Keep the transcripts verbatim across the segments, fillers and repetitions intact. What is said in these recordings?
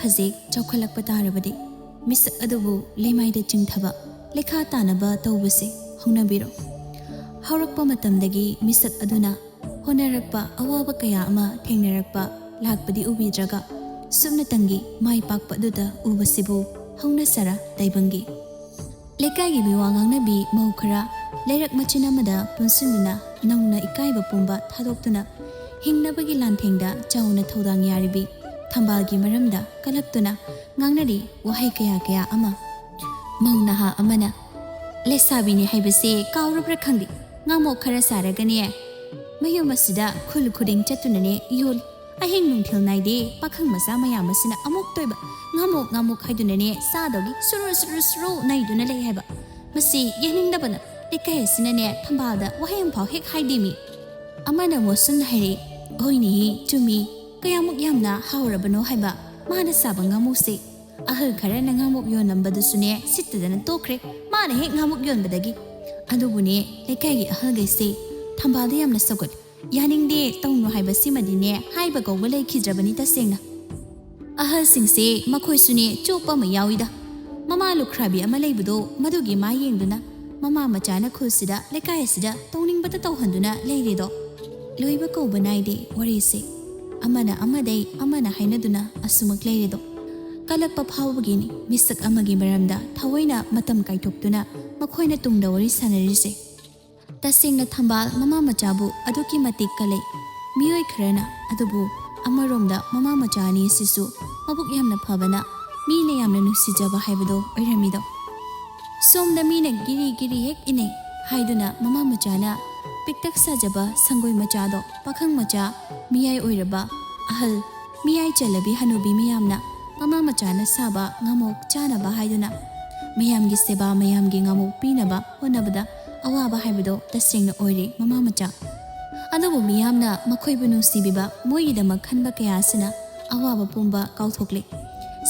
ꯍꯧꯖꯤꯛ ꯆꯥꯎꯈꯠꯂꯛꯄ ꯇꯥꯔꯕꯗꯤ ꯃꯤꯁꯛ ꯑꯗꯨꯕꯨ ꯂꯩꯃꯥꯏꯗ ꯆꯤꯡꯊꯕ, ꯂꯩꯈꯥ ꯇꯥꯅꯕ ꯇꯧꯕꯁꯦ ꯍꯧꯅꯕꯤꯔꯣ꯫ ꯍꯧꯔꯛꯄ ꯃꯇꯝꯗꯒꯤ ꯃꯤꯁꯛ ꯑꯗꯨꯅ ꯍꯣꯠꯅꯔꯛꯄ, ꯑꯋꯥꯕ ꯀꯌꯥ ꯑꯃ ꯊꯦꯡꯅꯔꯛꯄ ꯂꯥꯛꯄꯗꯤ ꯎꯕꯤꯗ꯭ꯔꯒ, ꯁꯨꯞꯅꯇꯪꯒꯤ ꯃꯥꯏ ꯄꯥꯛꯄ ꯑꯗꯨꯗ ꯎꯕꯁꯤꯕꯨ ꯍꯧꯅꯁꯥꯔꯥ ꯇꯥꯏꯕꯪꯒꯤ꯫ ꯂꯩꯀꯥꯏꯒꯤ ꯃꯤꯋꯥ ꯉꯥꯡꯅꯕꯤ ꯃꯧ ꯈꯔ ꯂꯩꯔꯛ ꯃꯆꯤꯟ ꯑꯃꯗ ꯄꯨꯟꯁꯤꯟꯗꯨꯅ ꯅꯧꯅ ꯏꯀꯥꯏꯕ ꯄꯨꯝꯕ ꯊꯥꯗꯣꯛꯇꯨꯅ ꯍꯤꯡꯅꯕꯒꯤ ꯂꯥꯟꯊꯦꯡꯗ ꯆꯥꯎꯅ ꯊꯧꯗꯥꯡ ꯌꯥꯔꯤꯕꯤ ꯊꯝꯕꯥꯜꯒꯤ ꯃꯔꯝꯗ ꯀꯂꯛꯇꯨꯅ ꯉꯥꯡꯅꯔꯤ ꯋꯥꯍꯩ ꯀꯌꯥ ꯀꯌꯥ ꯑꯃ꯫ ꯃꯧ ꯅꯍꯥ ꯑꯃꯅ, "ꯂꯩꯁꯥꯕꯤꯅꯤ ꯍꯥꯏꯕꯁꯦ ꯀꯥꯎꯔꯕ꯭ꯔꯥ ꯈꯪꯗꯦ, ꯉꯥꯃꯣꯛ ꯈꯔ ꯁꯥꯔꯒꯅꯦ ꯃꯌꯨꯝ ꯑꯁꯤꯗ ꯈꯨꯜ ꯈꯨꯗꯤꯡ ꯆꯠꯇꯨꯅꯅꯦ ꯌꯣꯜꯂꯤ꯫ ꯑꯍꯤꯡ ꯅꯨꯡꯊꯤꯜ ꯅꯥꯏꯗꯦ, ꯄꯥꯈꯪ ꯃꯆꯥ ꯃꯌꯥꯝ ꯑꯁꯤꯅ ꯑꯃꯨꯛꯇꯣꯏꯕ ꯉꯥꯃꯣꯛ ꯉꯥꯃꯣꯛ ꯍꯥꯏꯗꯨꯅꯅꯦ ꯆꯥꯗꯧꯒꯤ ꯁꯨꯔꯨ ꯁꯨꯔꯨ ꯁꯨꯔꯨ ꯅꯩꯗꯨꯅ ꯂꯩ ꯍꯥꯏꯕ꯫ ꯃꯁꯤ ꯌꯦꯡꯅꯤꯡꯗꯕꯅ ꯂꯩꯀꯥꯏ ꯑꯁꯤꯅꯅꯦ ꯊꯝꯕꯥꯜꯗ ꯋꯥꯍꯩ ꯑꯃꯐꯥꯎ ꯍꯦꯛ ꯍꯥꯏꯗꯦꯃꯤ"꯫ ꯑꯃꯅ ꯃꯣꯁꯨꯟ ꯍꯥꯏꯔꯦ, "ꯍꯣꯏꯅꯦꯍꯦ, ꯆꯨꯝꯃꯤ, ꯀꯌꯥꯃꯨꯛ ꯌꯥꯝꯅ ꯍꯥꯎꯔꯕꯅꯣ ꯍꯥꯏꯕ ꯃꯥꯅ ꯆꯥꯕ ꯉꯥꯃꯣꯛꯁꯦ꯫ ꯑꯍꯜ ꯈꯔꯅ ꯉꯥꯃꯣꯛ ꯌꯣꯜꯂꯝꯕꯗꯨꯁꯨꯅꯦ ꯁꯤꯠꯇꯗꯅ ꯇꯣꯛꯈ꯭ꯔꯦ, ꯃꯥꯅ ꯍꯦꯛ ꯉꯥꯃꯣꯛ ꯌꯣꯟꯕꯗꯒꯤ꯫ ꯑꯗꯨꯕꯨꯅꯦ ꯂꯩꯀꯥꯏꯒꯤ ꯑꯍꯜꯈꯩꯁꯦ ꯊꯝꯕꯥꯜꯗ ꯌꯥꯝꯅ ꯁꯧꯒꯠꯂꯤ꯫ ꯌꯥꯅꯤꯡꯗꯦ, ꯇꯧꯅꯨ ꯍꯥꯏꯕꯁꯤꯃꯗꯤꯅꯦ ꯍꯥꯏꯕ ꯀꯧꯕ ꯂꯩꯈꯤꯗ꯭ꯔꯕꯅꯤ ꯇꯁꯦꯡꯅ꯫ ꯑꯍꯜꯁꯤꯡꯁꯦ ꯃꯈꯣꯏꯁꯨꯅꯦ ꯆꯣꯞꯄ ꯑꯃ ꯌꯥꯎꯏꯗ꯫ ꯃꯃꯥ ꯂꯨꯈ꯭ꯔꯥꯕꯤ ꯑꯃ ꯂꯩꯕꯗꯣ ꯃꯗꯨꯒꯤ ꯃꯥ ꯌꯦꯡꯗꯨꯅ ꯃꯃꯥ ꯃꯆꯥꯅ ꯈꯨꯜꯁꯤꯗ ꯂꯩꯀꯥꯏ ꯑꯁꯤꯗ ꯇꯧꯅꯤꯡꯕꯇ ꯇꯧꯍꯟꯗꯨꯅ ꯂꯩꯔꯦꯗꯣ꯫ ꯂꯣꯏꯕ ꯀꯧꯕ ꯅꯥꯏꯗꯦ ꯋꯥꯔꯤꯁꯦ꯫ ꯑꯃꯅ ꯑꯃꯗꯩ ꯑꯃꯅ ꯍꯥꯏꯅꯗꯨꯅ ꯑꯁꯨꯃꯛ ꯂꯩꯔꯦꯗꯣ꯫ ꯀꯂꯛꯄ ꯐꯥꯎꯕꯒꯤꯅꯤ ꯃꯤꯁꯛ ꯑꯃꯒꯤ ꯃꯔꯝꯗ ꯊꯑꯣꯏꯅ ꯃꯇꯝ ꯀꯥꯏꯊꯣꯛꯇꯨꯅ ꯃꯈꯣꯏꯅ ꯇꯨꯡꯗ ꯋꯥꯔꯤ ꯁꯥꯟꯅꯔꯤꯁꯦ꯫ ꯇꯁꯦꯡꯅ ꯊꯝꯕꯥꯜ ꯃꯃꯥ ꯃꯆꯥꯕꯨ ꯑꯗꯨꯛꯀꯤ ꯃꯇꯤꯛ ꯀꯜꯂꯤ꯫ ꯃꯤꯑꯣꯏ ꯈꯔꯅ ꯑꯗꯨꯕꯨ ꯑꯃꯔꯣꯝꯗ ꯃꯃꯥ ꯃꯆꯥ ꯑꯅꯤ ꯑꯁꯤꯁꯨ ꯃꯕꯨꯛ ꯌꯥꯝꯅ ꯐꯕꯅ ꯃꯤꯅ ꯌꯥꯝꯅ ꯅꯨꯡꯁꯤꯖꯕ ꯍꯥꯏꯕꯗꯣ ꯑꯣꯏꯔꯝꯃꯤꯗꯣ꯫ ꯁꯣꯝꯗ ꯃꯤꯅ ꯒꯤꯔꯤ ꯒꯤꯔꯤ ꯍꯦꯛ ꯏꯅꯩ ꯍꯥꯏꯗꯨꯅ ꯃꯃꯥ ꯃꯆꯥꯅ ꯄꯤꯛꯇꯛ ꯁꯥꯖꯕ ꯁꯪꯒꯣꯏ ꯃꯆꯥꯗꯣ ꯄꯥꯈꯪ ꯃꯆꯥ, ꯃꯤꯌꯥꯏ ꯑꯣꯏꯔꯕ ꯑꯍꯜ, ꯃꯤꯌꯥꯏ ꯆꯜꯂꯕꯤ ꯍꯅꯨꯕꯤ ꯃꯌꯥꯝꯅ ꯃꯃꯥ ꯃꯆꯥꯅ ꯁꯥꯕ ꯉꯥꯃꯣꯛ ꯆꯥꯅꯕ ꯍꯥꯏꯗꯨꯅ ꯃꯌꯥꯝꯒꯤ ꯁꯦꯕꯥ, ꯃꯌꯥꯝꯒꯤ ꯉꯥꯃꯣꯛ ꯄꯤꯅꯕ ꯍꯣꯠꯅꯕꯗ ꯑꯋꯥꯕ ꯍꯥꯏꯕꯗꯣ ꯇꯁꯦꯡꯅ ꯑꯣꯏꯔꯦ ꯃꯃꯥ ꯃꯆꯥ꯫ ꯑꯗꯨꯕꯨ ꯃꯤꯌꯥꯝꯅ ꯃꯈꯣꯏꯕꯨ ꯅꯨꯡꯁꯤꯕꯤꯕ, ꯃꯣꯏꯒꯤꯗꯃꯛ ꯈꯟꯕ ꯀꯌꯥ ꯑꯁꯤꯅ ꯑꯋꯥꯕ ꯄꯨꯝꯕ ꯀꯥꯎꯊꯣꯛꯂꯦ꯫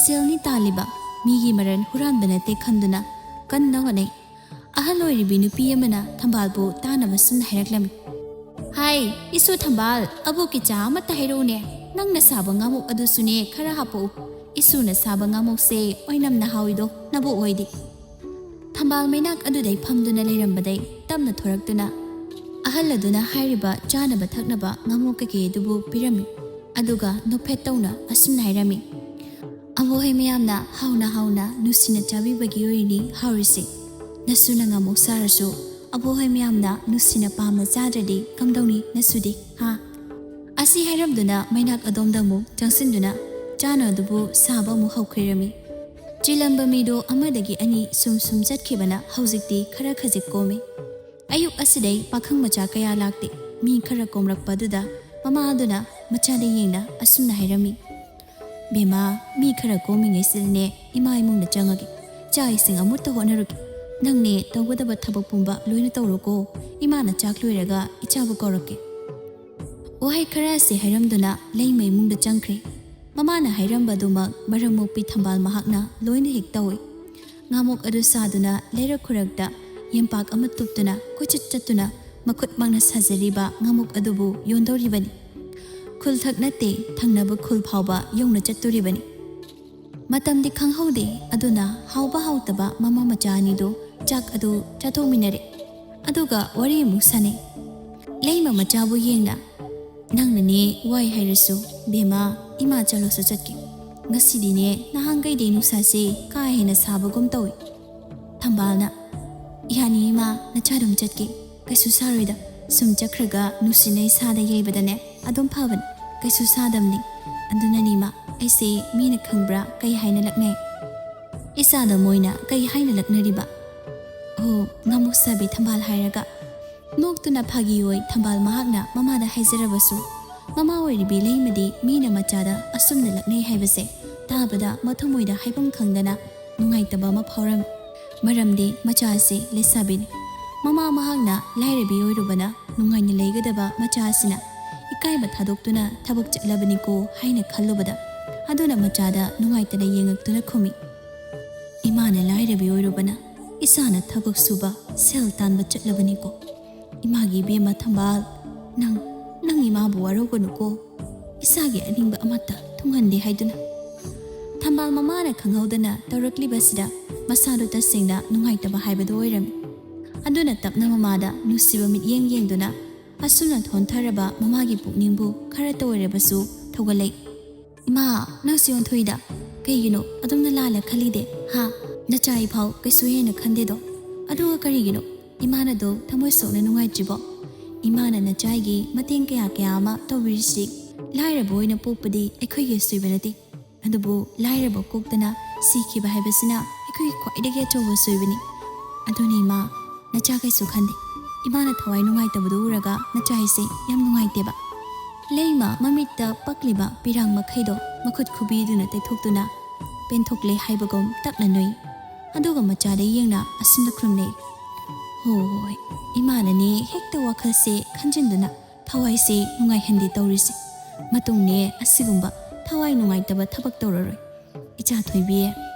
ꯁꯦꯜꯅꯤ ꯇꯥꯜꯂꯤꯕ, ꯃꯤꯒꯤ ꯃꯔꯜ ꯍꯨꯔꯥꯟꯕ ꯅꯠꯇꯦ ꯈꯟꯗꯨꯅ ꯀꯟꯅ ꯍꯣꯠꯅꯩ꯫ ꯑꯍꯜ ꯑꯣꯏꯔꯤꯕꯤ ꯅꯨꯄꯤ ꯑꯃꯅ ꯊꯝꯕꯥꯜꯕꯨ ꯇꯥꯅꯕ ꯁꯨꯝ ꯍꯥꯏꯔꯛꯂꯝꯃꯤ꯫ "ꯍꯥꯏ, ꯏꯁꯨ ꯊꯝꯕꯥꯜ, ꯑꯕꯣꯛꯀꯤ ꯆꯥ ꯑꯃꯠꯇ ꯍꯩꯔꯛꯎꯅꯦ꯫ ꯅꯪꯅ ꯁꯥꯕ ꯉꯥꯃꯣꯛ ꯑꯗꯨꯁꯨꯅꯦ ꯈꯔ ꯍꯥꯞꯄꯛꯎ꯫ "ꯏꯁꯨꯅ ꯁꯥꯕ ꯉꯥꯃꯣꯛꯁꯦ ꯑꯣꯏꯅꯝꯅ ꯍꯥꯎꯏꯗꯣ, ꯅꯕꯣꯛ ꯍꯣꯏꯗꯤ?" ꯊꯝꯕꯥꯜ ꯃꯩꯅꯥꯛ ꯑꯗꯨꯗꯩ ꯐꯝꯗꯨꯅ ꯂꯩꯔꯝꯕꯗꯩ ꯇꯞꯅ ꯊꯣꯔꯛꯇꯨꯅ, ꯑꯍꯜ ꯑꯗꯨꯅ ꯍꯥꯏꯔꯤꯕ ꯆꯥꯅꯕ ꯊꯛꯅꯕ ꯉꯥꯃꯣꯛ ꯀꯩꯀꯩ ꯑꯗꯨꯕꯨ ꯄꯤꯔꯝꯃꯤ꯫ ꯑꯗꯨꯒ ꯅꯣꯛꯐꯦꯠ ꯇꯧꯅ ꯑꯁꯨꯝꯅ ꯍꯥꯏꯔꯝꯃꯤ, "ꯑꯕꯣꯛꯍꯣꯏ ꯃꯌꯥꯝꯅ ꯍꯥꯎꯅ ꯍꯥꯎꯅ ꯅꯨꯡꯁꯤꯅ ꯆꯥꯕꯤꯕꯒꯤ ꯑꯣꯏꯔꯤꯅꯤ ꯍꯥꯎꯔꯤꯁꯦ꯫ ꯅꯁꯨꯅ ꯉꯥꯃꯣꯛ ꯁꯥꯔꯁꯨ ꯑꯕꯣꯛꯍꯣꯏ ꯃꯌꯥꯝꯅ ꯅꯨꯡꯁꯤꯅ ꯄꯥꯝꯅ ꯆꯥꯗ꯭ꯔꯗꯤ ꯀꯝꯗꯧꯅꯤ ꯅꯁꯨꯗꯤ, ꯍꯥ?" ꯑꯁꯤ ꯍꯥꯏꯔꯝꯗꯨꯅ ꯃꯩꯅꯥꯛ ꯑꯗꯣꯝꯗ ꯑꯃꯨꯛ ꯆꯪꯁꯤꯟꯗꯨꯅ ꯆꯥꯅ ꯑꯗꯨꯕꯨ ꯁꯥꯕ ꯑꯃꯨꯛ ꯍꯧꯈ꯭ꯔꯤꯔꯝꯃꯤ꯫ ꯆꯤꯜꯂꯝꯕ ꯃꯤꯗꯣ ꯑꯃꯗꯒꯤ ꯑꯅꯤ ꯁꯨꯝ ꯁꯨꯝ ꯆꯠꯈꯤꯕꯅ ꯍꯧꯖꯤꯛꯇꯤ ꯈꯔ ꯈꯖꯤꯛ ꯀꯣꯝꯃꯤ꯫ ꯑꯌꯨꯛ ꯑꯁꯤꯗꯩ ꯄꯥꯈꯪ ꯃꯆꯥ ꯀꯌꯥ ꯂꯥꯛꯇꯦ꯫ ꯃꯤ ꯈꯔ ꯀꯣꯝꯂꯛꯄꯗꯨꯗ ꯃꯃꯥ ꯑꯗꯨꯅ ꯃꯆꯥꯗ ꯌꯦꯡꯅ ꯑꯁꯨꯝꯅ ꯍꯥꯏꯔꯝꯃꯤ, "ꯕꯦꯝꯃ, ꯃꯤ ꯈꯔ ꯀꯣꯝꯃꯤꯉꯩꯁꯤꯗꯅꯦ ꯏꯃꯥ ꯏꯃꯨꯡꯗ ꯆꯪꯉꯒꯦ꯫ ꯆꯥꯛ ꯏꯁꯤꯡ ꯑꯃꯨꯛꯇ ꯍꯣꯠꯅꯔꯨꯒꯦ꯫ ꯅꯪꯅꯦ ꯇꯧꯒꯗꯕ ꯊꯕꯛ ꯄꯨꯝꯕ ꯂꯣꯏꯅ ꯇꯧꯔꯣꯀꯣ꯫ ꯏꯃꯥꯅ ꯆꯥꯛ ꯂꯣꯏꯔꯒ ꯏꯆꯥꯕꯨ ꯀꯧꯔꯛꯀꯦ꯫" ꯋꯥꯍꯩ ꯈꯔ ꯑꯁꯤ ꯍꯥꯏꯔꯝꯗꯨꯅ ꯂꯩꯃ ꯏꯃꯨꯡꯗ ꯆꯪꯈ꯭ꯔꯦ꯫ ꯃꯃꯥꯅ ꯍꯥꯏꯔꯝꯕ ꯑꯗꯨꯃꯛ ꯃꯔꯝ ꯃꯣꯛꯄꯤ ꯊꯝꯕꯥꯜ ꯃꯍꯥꯛꯅ ꯂꯣꯏꯅ ꯍꯦꯛ ꯇꯧꯏ꯫ ꯉꯥꯃꯣꯛ ꯑꯗꯨ ꯁꯥꯗꯨꯅ ꯂꯩꯔꯛ ꯈꯨꯔꯛꯇ ꯌꯦꯝꯄꯥꯛ ꯑꯃ ꯇꯨꯞꯇꯨꯅ ꯀꯣꯏꯆꯠ ꯆꯠꯇꯨꯅ ꯃꯈꯨꯠꯃꯛꯅ ꯁꯥꯖꯔꯤꯕ ꯉꯥꯃꯣꯛ ꯑꯗꯨꯕꯨ ꯌꯣꯟꯗꯧꯔꯤꯕꯅꯤ꯫ ꯈꯨꯜ ꯊꯛ ꯅꯠꯇꯦ, ꯊꯪꯅꯕ ꯈꯨꯜ ꯐꯥꯎꯕ ꯌꯧꯅ ꯆꯠꯇꯣꯔꯤꯕꯅꯤ꯫ ꯃꯇꯝꯗꯤ ꯈꯪꯍꯧꯗꯦ꯫ ꯑꯗꯨꯅ ꯍꯥꯎꯕ ꯍꯥꯎꯇꯕ ꯃꯃꯥ ꯃꯆꯥ ꯑꯅꯤꯗꯨ ꯆꯥꯛ ꯑꯗꯨ ꯆꯥꯊꯣꯛꯃꯤꯟꯅꯔꯦ꯫ ꯑꯗꯨꯒ ꯋꯥꯔꯤ ꯑꯃꯨꯛ ꯁꯥꯟꯅꯩ꯫ ꯂꯩꯃ ꯃꯆꯥꯕꯨ ꯌꯦꯡꯅ, "ꯅꯪꯅꯅꯦ ꯋꯥꯏ ꯍꯥꯏꯔꯁꯨ, ꯕꯦꯝꯃ, ꯏꯃꯥ ꯆꯠꯂꯁꯨ ꯆꯠꯀꯦ꯫ ꯉꯁꯤꯗꯤꯅꯦ ꯅꯍꯥꯟꯈꯩꯗꯤ ꯅꯨꯡꯁꯥꯁꯦ ꯀꯥ ꯍꯦꯟꯅ ꯁꯥꯕꯒꯨꯝ ꯇꯧꯏ꯫" ꯊꯝꯕꯥꯜꯅ, "ꯌꯥꯅꯤ ꯏꯃꯥ, ꯅꯆꯥ ꯑꯗꯨꯝ ꯆꯠꯀꯦ꯫ ꯀꯩꯁꯨ ꯁꯥꯔꯣꯏꯗ꯫ ꯁꯨꯝ ꯆꯠꯈ꯭ꯔꯒ ꯅꯨꯡꯁꯤꯠꯅ ꯏꯁꯥꯗ ꯌꯩꯕꯗꯅꯦ ꯑꯗꯨꯝ ꯐꯕꯅꯤ꯫ ꯀꯩꯁꯨ ꯁꯥꯗꯕꯅꯤ꯫ ꯑꯗꯨꯅꯅꯤ ꯏꯃꯥ, ꯑꯩꯁꯦ ꯃꯤꯅ ꯈꯪꯕ꯭ꯔꯥ ꯀꯩ ꯍꯥꯏꯅ ꯂꯛꯅꯩ?" "ꯏꯆꯥꯗ ꯃꯣꯏꯅ ꯀꯩ ꯍꯥꯏꯅ ꯂꯛꯅꯔꯤꯕ?" "ꯑꯣ, ꯉꯥꯃꯨꯛ ꯁꯥꯕꯤ ꯊꯝꯕꯥꯜ ꯍꯥꯏꯔꯒ꯫" ꯅꯣꯛꯇꯨꯅ ꯐꯥꯒꯤ ꯑꯣꯏ ꯊꯝꯕꯥꯜ ꯃꯍꯥꯛꯅ ꯃꯃꯥꯗ ꯍꯥꯏꯖꯔꯕꯁꯨ, ꯃꯃꯥ ꯑꯣꯏꯔꯤꯕꯤ ꯂꯩꯃꯗꯤ ꯃꯤꯅ ꯃꯆꯥꯗ ꯑꯁꯨꯝꯅ ꯂꯛꯅꯩ ꯍꯥꯏꯕꯁꯦ ꯇꯥꯕꯗ ꯃꯊꯃꯣꯏꯗ ꯍꯥꯏꯐꯝ ꯈꯪꯗꯅ ꯅꯨꯡꯉꯥꯏꯇꯕ ꯑꯃ ꯐꯥꯎꯔꯝꯃꯤ꯫ ꯃꯔꯝꯗꯤ ꯃꯆꯥ ꯑꯁꯤ ꯂꯩꯁꯥꯕꯤꯅꯤ꯫ ꯃꯃꯥ ꯃꯍꯥꯛꯅ ꯂꯥꯏꯔꯕꯤ ꯑꯣꯏꯔꯨꯕꯅ ꯅꯨꯡꯉꯥꯏꯅ ꯂꯩꯒꯗꯕ ꯃꯆꯥ ꯑꯁꯤꯅ ꯏꯀꯥꯏꯕ ꯊꯥꯗꯣꯛꯇꯨꯅ ꯊꯕꯛ ꯆꯠꯂꯕꯅꯤꯀꯣ ꯍꯥꯏꯅ ꯈꯜꯂꯨꯕꯗ, ꯑꯗꯨꯅ ꯃꯆꯥꯗ ꯅꯨꯡꯉꯥꯏꯇꯅ ꯌꯦꯡꯉꯛꯇꯨꯅ ꯈꯨꯝꯃꯤ, "ꯏꯃꯥꯅ ꯂꯥꯏꯔꯕꯤ ꯑꯣꯏꯔꯨꯕꯅ ꯏꯆꯥꯅ ꯊꯕꯛ ꯁꯨꯕ ꯁꯦꯜ ꯇꯥꯟꯕ ꯆꯠꯂꯕꯅꯤꯀꯣ꯫ ꯏꯃꯥꯒꯤ ꯏꯕꯦꯝꯃ ꯊꯝꯕꯥꯜ, ꯅꯪ, ꯅꯪ ꯏꯃꯥꯕꯨ ꯋꯥꯔꯧꯒꯅꯨꯀꯣ꯫ ꯏꯆꯥꯒꯤ ꯑꯅꯤꯡꯕ ꯑꯃꯠꯇ ꯊꯨꯡꯍꯟꯗꯦ ꯍꯥꯏꯗꯨꯅ꯫" ꯊꯝꯕꯥꯜ ꯃꯃꯥꯅ ꯈꯪꯍꯧꯗꯅ ꯇꯧꯔꯛꯂꯤꯕꯁꯤꯗ ꯃꯁꯥꯗꯨ ꯇꯁꯦꯡꯅ ꯅꯨꯡꯉꯥꯏꯇꯕ ꯍꯥꯏꯕꯗꯨ ꯑꯣꯏꯔꯝꯃꯤ꯫ ꯑꯗꯨꯅ ꯇꯞꯅ ꯃꯃꯥꯗ ꯅꯨꯡꯁꯤꯕ ꯃꯤꯠꯌꯦꯡ ꯌꯦꯡꯗꯨꯅ ꯑꯁꯨꯝꯅ ꯊꯣꯟꯊꯔꯕ ꯃꯃꯥꯒꯤ ꯄꯨꯛꯅꯤꯡꯕꯨ ꯈꯔꯇ ꯑꯣꯏꯔꯕꯁꯨ ꯊꯧꯒꯠꯂꯛꯏ꯫ "ꯏꯃꯥ, ꯅꯪꯁꯨ ꯑꯣꯟꯊꯣꯛꯏꯗ꯫ ꯀꯩꯒꯤꯅꯣ ꯑꯗꯨꯝꯅ ꯂꯥꯜꯂ ꯈꯜꯂꯤꯗꯦ, ꯍꯥ? ꯅꯆꯥ ꯑꯩꯐꯥꯎ ꯀꯩꯁꯨ ꯍꯦꯟꯅ ꯈꯟꯗꯦꯗꯣ꯫ ꯑꯗꯨꯒ ꯀꯔꯤꯒꯤꯅꯣ ꯏꯃꯥꯅꯗꯣ ꯊꯃꯣꯏ ꯁꯣꯛꯅ ꯅꯨꯡꯉꯥꯏꯇ꯭ꯔꯤꯕꯣ? ꯏꯃꯥꯅ ꯅꯆꯥꯒꯤ ꯃꯇꯦꯡ ꯀꯌꯥ ꯀꯌꯥ ꯑꯃ ꯇꯧꯕꯤꯔꯤꯁꯤ꯫ ꯂꯥꯏꯔꯕ ꯑꯣꯏꯅ ꯄꯣꯛꯄꯗꯤ ꯑꯩꯈꯣꯏꯒꯤ ꯑꯁꯣꯏꯕ ꯅꯠꯇꯦ꯫ ꯑꯗꯨꯕꯨ ꯂꯥꯏꯔꯕ ꯀꯣꯛꯇꯅ ꯁꯤꯈꯤꯕ ꯍꯥꯏꯕꯁꯤꯅ ꯑꯩꯈꯣꯏꯒꯤ ꯈ꯭ꯋꯥꯏꯗꯒꯤ ꯑꯆꯧꯕ ꯑꯁꯣꯏꯕꯅꯤ꯫ ꯑꯗꯨꯅꯤ ꯏꯃꯥ, ꯅꯆꯥ ꯀꯩꯁꯨ ꯈꯟꯗꯦ꯫ ꯏꯃꯥꯅ ꯊꯋꯥꯏ ꯅꯨꯡꯉꯥꯏꯇꯕꯗꯨ ꯎꯔꯒ ꯅꯆꯥ ꯍꯥꯏꯁꯦ ꯌꯥꯝ ꯅꯨꯡꯉꯥꯏꯇꯦꯕ꯫" ꯂꯩꯃ ꯃꯃꯤꯠꯇ ꯄꯛꯂꯤꯕ ꯄꯤꯔꯥꯡ ꯃꯈꯩꯗꯣ ꯃꯈꯨꯠ ꯈꯨꯕꯤꯗꯨꯅ ꯇꯩꯊꯣꯛꯇꯨꯅ ꯄꯦꯟꯊꯣꯛꯂꯦ ꯍꯥꯏꯕꯒꯨꯝ ꯇꯞꯅ ꯅꯣꯏ꯫ ꯑꯗꯨꯒ ꯃꯆꯥꯗ ꯌꯦꯡꯅ ꯑꯁꯨꯝꯅ ꯈꯨꯔꯨꯝꯅꯩ꯫ "ꯍꯣꯏ, ꯏꯃꯥꯅꯅꯦ ꯍꯦꯛꯇ ꯋꯥꯈꯜꯁꯦ ꯈꯟꯖꯤꯟꯗꯨꯅ ꯊꯋꯥꯏꯁꯦ ꯅꯨꯡꯉꯥꯏꯍꯟꯗꯦ ꯇꯧꯔꯤꯁꯦ꯫ ꯃꯇꯨꯡꯅꯦ ꯑꯁꯤꯒꯨꯝꯕ ꯊꯋꯥꯏ ꯅꯨꯡꯉꯥꯏꯇꯕ ꯊꯕꯛ ꯇꯧꯔꯔꯣꯏ꯫ ꯏꯆꯥ ꯊꯣꯏꯕꯤ,